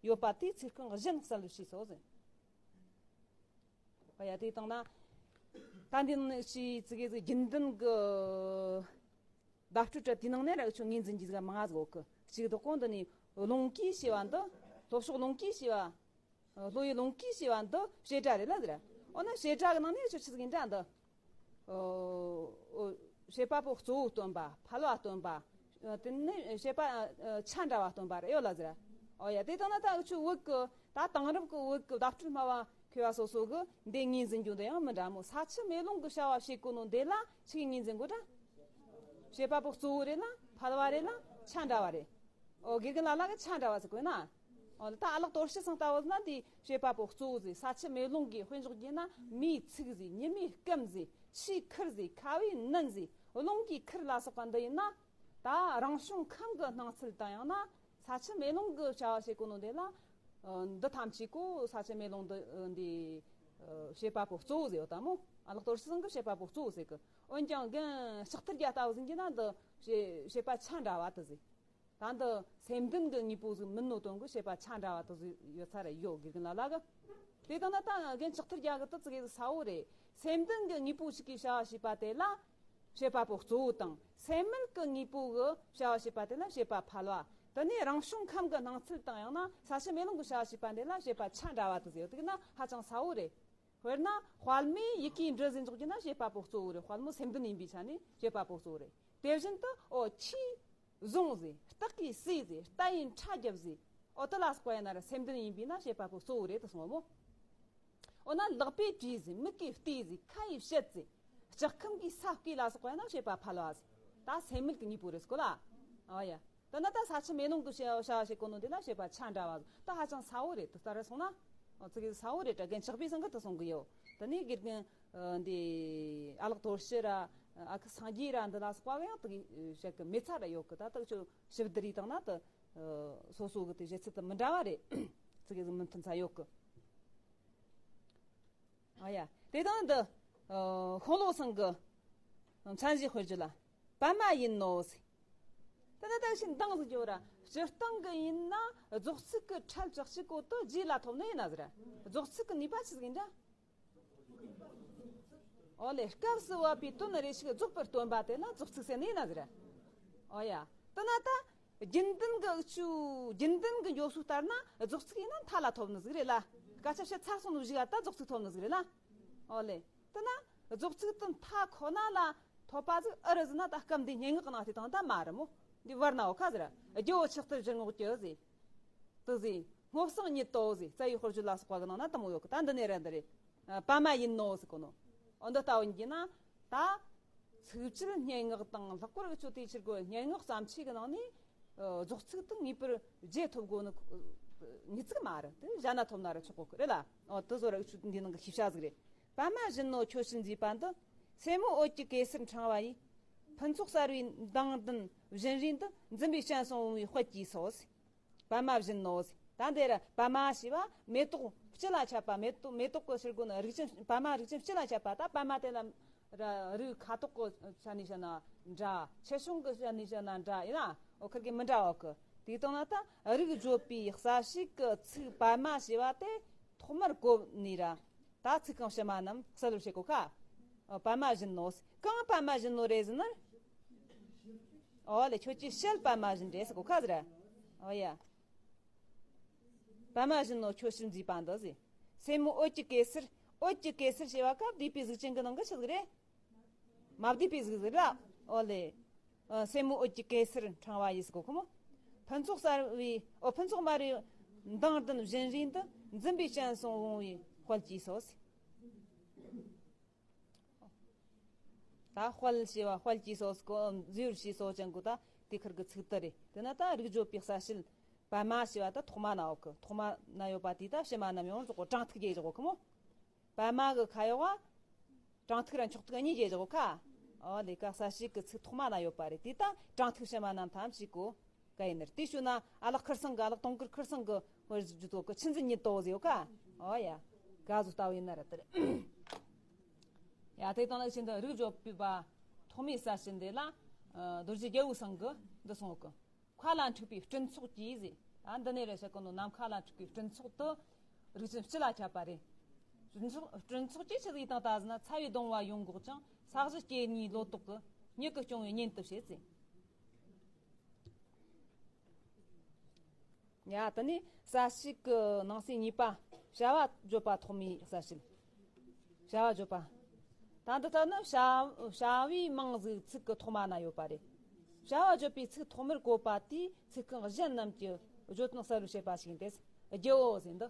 ཡོད་པ་དེས་ཚིག་རྐང་གཞན་གསལ་བར་བྱས་སོ་ཟེར། ཨ་ཡ། དེ་བཏང་ན། ད་འདི་ནང་ནས་ཅི་ཙི་གེ་ཙི་རྒྱུན་ལྡན་གྱི་བརྡ་སྤྲོད་དྲ་དེའི་ནང་ནས་ར་ཆོ་ངོས་འཛིན་གྱི་ཟིག་མང་ང་ཟིག་ཡོད་གི། གཅིག་དོ་གོང་འདི་ནས་རླུང་གིས་ཞེས་པ་འདི། ལྷོ་ཕྱོགས་རླུང་གིས་ཞེས་པ། ལྷོ་ཡི་རླུང་གིས་ཞེས་པ་འདི་བྱེད་སྒྲ་རེད་ལ་ཟེར། འོ་ན་བྱེད་སྒྲ་གི་ནང་ནས་ཆོ་ཆི་ཟིག་ཡིན་འདྲ་འདི། ཨོ། བྱེད་པ་པོ་གཙོ་བོ་སྟོན་པ། ཕལ་བ་སྟོན་པ། དེ་ནས་བྱེད་པ་ཆ་འདྲ་བ་སྟོན་པ་རེད་ཡོད་ལ་ཟེར། ཨོ་ཡ། དེ་ལྟ་ན་ད་འུ་ཆོ་བོད་ཀྱི་ད་དེང་རབས་ཀྱི་བོད་ཀྱི་བརྡ་སྤྲོད་སྨྲ་བ་མཁས་པ་སོ་སོ་གི་འདི་ངོས་འཛིན་རྒྱུ་འདི་ཡང་མི་འདྲ་མོ། ས་ཆུ་མེ་རླུང་གི་བྱ་བ་བྱེད་གོ་ནོ་འདི་ལ་ཆི་གི་ངོས་འཛིན་དགོས་འདྲ། བྱེད་པ་པོ་གཙོ་བོ་རེད་ལ་ཕལ་བ་རེད་ལ་ཆ་འདྲ་བ་རེད། ཨོ། དགེ་རྒན་ལ་ལ་གི་ཆ་འདྲ་བ་ཟེར་གོ་ན། ཨོ། ད་ཨ་ལགས་དོར་ཞི་སང་ལྟ་བུ་ན་འདི་བྱེད་པ་པོ་གཙོ་བོ་ཟེར། ས་ཆུ་མེ་རླུང་གི་དཔེ་འཇོག་རྒྱུ་ན་མེའི་ཚིགས་ཟེར། ཉི་མའི་སྐམ་ཟེར། ཆུའི་ཁུར་ཟེར། ཁ་བའི་ནན་ཟེར། རླུང་གི་ཁུར་ལ་སོགས་པ་འདི་ཡིན་ན། ད་རང་བྱུང་ཁམས་ཀྱི་སྣང་ཚུལ་དང་ཡང་ན་ས་ཆུ་མེ་རླུང་གི་བྱ་བ་བྱེད་གོ་ནོ་འདི་ལ། ཨ། འདི་ཐམས་ཅད་ཀོ་ས་ཆུ་མེ་རླུང་འདི་འདི་བྱེད་པ་པོ་གཙོ་བོ་ཟེར་ཡོད་ད་མོ། ཨ་ལགས་དོར་ཞི་སང་གི་བྱེད་པ་པོ་གཙོ་བོ་ཟེར་གི། འོན་ཀྱང་རྒན་ལྕགས་ཐར་རྒྱ་ལྟ་བུ་ཟིན་གྱི་ན་འདི་བྱེད་བྱེད་པ་ཆ་འདྲ་བ་དེ་ཟེར། ད་འདི་སེམས་ལྡན་གྱི་དངོས་པོ་ཟིག་མིན་ནོ་དོན་གི་བཤད་པ་ཆ་འདྲ་བ་དེ་ཟིག་ཡོད་ས་རེད་ཡོད་དགེ་རྒན་ལ་ལ་གི། དེ་དང་ན་ད་རྒན་ལྕགས་ཐར་རྒྱ་གི་དེ་ཙི་གེ་ཟིག་གསལ་བོ་རེད། སེམས་ལྡན་གྱི་དངོས་པོ་ཞིག་གིས་བྱ་བ་བྱེད་པ་དེ་ལ་བྱེད་པ་པོ་གཙོ་བོ་དང་། སེམས་མེད་ཀྱི་དངོས་པོ་གིས་བྱ་བ་བྱེད་པ་དེ་ལ་བྱེད་པ་ཕལ་བ། དེ་ནས་རང་བྱུང་ཁམས་ཀྱི་སྣང་ཚུལ་དང་ཡང་ན་ས་ཆུ་མེ་རླུང་གིས་བྱ་བ་བྱེད་པ་འདི་ལ་བྱེད་པ་ཆ་འདྲ་བ་དེ་ཟེར་ཡོད་དེ་ན་ཧ་ཅང་གསལ་བོ་རེད། དཔེར་ན་དཔལ་མོས་ཡི་གེའི་འབྲུ་ཟིག་འཇོག་རྒྱུ་ན་བྱེད་པ་པོ་གཙོ་བོ་རེད། དཔལ་མོ་སེམས་ལྡན་ཡིན་པའི་ཆ་ནས་བྱེད་པ་པོ་གཙོ་བོ་རེད། དེ་བཞིན་དུ་ཨོ་ཁྱིའི་བཟུང་ཟིག་སྟག་གིས་བསུས་ཟིག་རྟ་ཡིས་ཁྲ་རྒྱབ་ཟིག་ཨོ་དེ་ལ་སོགས་པ་ཡིན་ན་ར་སེམས་ལྡན་ཡིན་པས་ན་བྱེད་པ་པོ་གཙོ་བོ་རེད་དུ་སོང་བ་མོ། འོ་ན་ལག་པས་བྲིས་ཟིག་མིག་གིས་བལྟས་ཟིག་ཁ་ཡིས་བཤད་ཟིག་ལྕགས་ཁམས་ཀྱི་ས་བརྐོས་ལ་སོགས་པ་ཡིན་ན་བྱེད་པ་ཕལ་བ་ཟིག་ད་སེམས་མེད་ཀྱི་དངོས་པོ་རེད་སྐོ་ལ། ཨོ་ཡ། ད་ན་ད་ས་ཆུ་མེ་རླུང་གི་བྱ་བྱ་བ་བྱེད་གོ་ནོ་འདི་ལ་བྱེད་པ་ཆ་འདྲ་བ་ཟིག་ད་ཧ་ཅང་གསལ་བོ་རེད། དེ་ལྟར་སོང་ན་ཨོ་ཙི་གེ་གསལ་བོ་རེད། དྲ་རྒན་ཆགས་པའི་སང་གི་དུ་སོང་གི་ཡོད། དེ་ནས་དགེ་རྒན་ཨ་འདི་ཨ་ལགས་དོར་ཞི་ར་ཨ་ཁུ་སངས་རྒྱས་ར་འདི་ལ་སོགས་པ་གི་ཡང་དེ་གི་བཤད་གི་མེད་ཚ་ར་ཡོད་གི་ད་ད་ཁྱོད་ཞིབ་བསྡུར་རེ་བཏང་ན་དེ་སོ་སོ་གི་དེ་བཞེད་ཚུལ་དེ་མི་འདྲ་བ་རེད། ཙི་གེ་ཟིག་མི་མཐུན་ཚ་ཡོད་གི་ཨ་ཡ། དེ་དང་འདི། ཤོང་ལོ་སང་གི་མཚན་གཞི་དཔེར་བརྗོད་ལ། པད་མ་ཡིན་ནོ་ཟེར། ད་ད་ད་ཤིན་འདང་ཟིག་རྒྱོ་ར། སྤྱིར་བཏང་གི་ཡིན་ན་རྫོགས་ཚིག་གི་ཁྲལ་ལྕགས་ཤིག་གོ་དུ་རྗེས་ལ་ཐོབ་ནི་ཡིན་ན་ཟེར། རྫོགས་ཚིག་གི་ནུས་པ་ཆི་ཟིག་ཡིན་འདྲ། ཨོ་ལེ་སྐབས་སུ་བབ་པའི་དོན་རེ་ཞིག་རྫོགས་པར་སྟོན་པ་དེ་ལ་རྫོགས་ཚིག་ཟེར་ནི་ཡིན་ན་ཟེར། ཨོ་ཡ། ད་ན་ད། རྒྱུན་ལྡན་གྱི་འུ་ཆུ་རྒྱུན་ལྡན་གྱི་འགྱོ་སུ་ལྟར་ན་རྫོགས་ཚིག་ཡིན་ན་མཐའ་ལ་ཐོབ་ནི་ཟིག་རེད་ལ། སྐད་ཆ་བཤད་ཚར་སོང་ནི་ཞིག་ཨ་ད་རྫོགས་ཚིག་ཐོབ་ནི་ཟིག་རེད་ལ། ཨོ་ལེ། དེ་ན་རྫོགས་ཚིག་དེ་མཐའ་ཁོ་ན་ལ་ཐོབ་པ་ཟིག་ཨེ་རེད་ཟེར་ན་ད་སྐབས་འདི་སྙན་ངག་གི་ནང་དེ་དང་ད་མ་རེད་མོ། འདི་བར་ན་འོ་ཁ་ཟེར། རྒྱལ་པོ་ཆགས་ལྟར་གཞིར་བསྔོགས་ཀྱི་ཟེར། དེ་ཟེར། སྔོ་བསངས་ཉིད་དོ་ཟེར། རྩ་བའི་དཔེར་བརྗོད་ལ་སོགས་པ་གི་ནང་ན་དེ་མོ་ཡོད་གི་ད་འདི་ནས་རེད་འདི་རེད། པད་མ་ཡིན་ནོ་ཟེར་གོ་ནོ། འོ་འདི་ལྟ་བུ་ཡིན་གྱི་ན། ད། ཚིགས་བཅད་སྙན་ངག་དང་ལྷག་པར་འུ་ཆོ་དེའི་ཕྱིར་གོ་སྙན་ངག་བརྩམས་ཆོས་ཀྱི་ནང་ནས། རྫོགས་ཚིག་དེ་ངེས་པར་རྗེས་ཐོབ་དགོས་ནི། ངེས་ཚིག་མ་རེད་དེ་གཞན་ན་ཐོབ་ན་ར་ཆོག་གོ་གི་རེད་ལ། འོ་དེ་བཟོ་ར་འུ་ཆོ་འདི་ནང་གི་ཤེས་བྱ་ཟིག་རེད། པད་མ་བཞིན་ནོ་ཁྱོད་བྱིན་མཛེས་པ་འདི། སེན་མོ་འོད་ཀྱི་གེ་སར་འཕྲེང་བ་ཡིས། ཕུན་ཚོགས་གསར་བའི་མདངས་ལྡན་བཞིན་རས་འདི། འཛིན་པའི་སྤྱན་ཟུང་བུང་བའི་དཔལ་གྱིས་སོ། པད་མ་བཞིན་ནོ། ད་འདིར་པད་མ་ཞེས་པ་མེ་ཏོག་སྤྱི་ལ་ཁྱབ་པ། མེ་ཏོག་མེ་ཏོག་གི་ཕྱིར་གོ་ནི་རིགས་ཅན། པད་མ་རིགས་ཅན་སྤྱི་ལ་ཁྱབ་པ། ད་པད་མ་དེ་ལ་ར་རིགས་ཁ་དོག་གི་ཆ་ནས་བཤད་ན་འདྲ། ཆེ་ཆུང་གི་ཆ་ནས་བཤད་ན་འདྲ་ཡིན་ན་འོ་ཁིར་གི་མི་འདྲ་བ་གི། དེ་དང་ན་ད་རིགས་བརྗོད་པའི་གསལ་བྱེད་ཀྱི་ཚིག་པད་མ་ཞེས་པ་དེ་ཐོག་མར་གོ་ནི་ར། ད་ཚིག་རྐང་ཕྱི་མ་རྣམས་གསལ་བར་བྱེད་གོ་ཁ། ཨ། པད་མ་བཞིན་ནོ། གང་པད་མ་བཞིན་ནོ་རེད་ཟེར་ན། ཨོ་ལེ་ཁྱོད་ཀྱི་ཞལ་པད་མ་བཞིན་རེད་ཟེར་གོ་ཁ་ཟེར། ཨོ་ཡ། པད་མ་བཞིན་ནོ་ཁྱོད་ཞལ་མཛེས་པ་འདི་ཟེར། སེན་མོ་འོད་ཀྱི་གེ་སར། འོད་ཀྱི་གེ་སར་ཞེས་པ་སྐབས་བསྡུས་པའི་གཟུགས་ཅན་གྱི་ནང་གི་ཆི་ཟིག་རེད། མ་བསྡུས་པའི་གཟུགས་ཟིག་རེད། ཨོ་ལེ། ཨ། སེན་མོ་འོད་ཀྱི་གེ་སར་འཕྲེང་བ་ཡིས་ཟེར་གོ་ཁོ་མོ། ཕུན་ཚོགས་གསར་བའི། ཨོ། ཕུན་ཚོགས་དམར་བའི་མདངས་ལྡན་བཞིན་རས་འདི། འཛིན་པའི་སྤྱན་ཟུང་བུང་བའི་དཔལ་གྱིས་སོ་ཟེར། ད་དཔལ་ཞེས་པ་དཔལ་གྱིས་སོ་ཟེར་གོ། འཛིན་པའི་སྤྱན་ཟུང་བུང་བའི་དཔལ་གྱིས་སོ་ཅན་གོ་ད་དེ་ཁིར་གི་ཚིག་དེ་རེད། དེ་ན་ད་རིགས་བརྗོད་པའི་གསལ་བྱེད་པད་མ་ཞེས་པ་ད་ཐོག་མ་ན་ཡོད་གི། ཐོག་མ་ན་ཡོད་པ་དེ་ད་ཕྱི་མ་རྣམས་ཡོངས་རྫོགས་གོ་དྲང་ཐིག་རྒྱས་བཞག་གོ་ཁོ་མོ། པད་མ་གི་ཁ་ཡོག་ག་དྲང་ཐིག་ར་མཆོག་ཐིག་གཉིས་རྒྱས་བཞག་གོ་ཁ། ཨོ་ལེ་ཀ་གསལ་བྱེད་ཀྱི་ཚིག་ཐོག་མ་ན་ཡོད་པ་རེད། དེ་ད་དྲང་ཐིག་ཕྱི་མ་རྣམས་ཐམས་ཅད་གོ་ག་ཡིན་ནར། དེ་ཞུ་ན་ཨ་ལགས་ཁིར་སང་གི། ཨ་ལགས་དུང་དཀར་ཁིར་སང་གི་དཔེར་བརྗོད་དོ་གི་ཆི་འཛིན་ཉིད་དོ་ཟེར་ཡོད་ཀ། ཨོ་ཡ། ག་ཟུ་ལྟ་བུ་ཡིན་ན་ར་དེར། ཡ་དེ་དང་ལ་ཆེན་དུ་རིགས་བརྗོད་པའི་པ་ཐོག་མའི་གསལ་བྱེད་འདི་ལ། ཨ། རྡོ་རྗེ་རྒྱལ་པོའི་སང་གི་འདི་སོང་གི། མཁའ་ལ་འཁྲིགས་པའི་སྤྲིན་ཚོགས་ཀྱིས་ཟེར། ཨ། འདི་ནས་རེ་བྱེད་གོ་ནོ་ནམ་མཁའ་ལ་འཁྲིགས་པའི་སྤྲིན་ཚོགས་དུ། རིགས་ཅན་སྤྱི་ལ་ཁྱབ་པ་རེད། སྤྲིན་ཚོགས་སྤྲིན་ཚོགས་ཀྱིས་ཆི་ཟིག་དང་ད་ཟེར་ན། ཚ་བའི་གདུང་བ་ཡོངས་འགོག་ཅིང་། ས་གཞི་སྐྱེ་གནས་ལོ་ཏོག་གི། མྱུ་གུ་སྐྱོང་བའི་གཉེན་དུ་བྱེད་ཟེར། ཡ་དེ་ནས་གསལ་བྱེད་ཀྱི་ནང་གསེས་གཉིས་པ། བྱ་བ་བརྗོད་པ་ཐོག་མའི་གསལ་བྱེད། བྱ་བ་བརྗོད་པ། ད་འདི་ལྟར་ནི་བྱ་བྱ་བའི་མིང་ཟིག་ཚིག་གི་ཐོག་མ་ན་ཡོད་པ་རེད། བྱ་བ་བརྗོད་པའི་ཚིག་ཐོག་མར་བཀོད་པ་དེས་ཚིག་རྐང་གཞན་རྣམས་ཀྱི་བརྗོད་དོན་གསལ་བར་བྱེད་པ་ཞིག་ཡིན་ཏེ། རྒྱུའོ་ཟེར་འདི།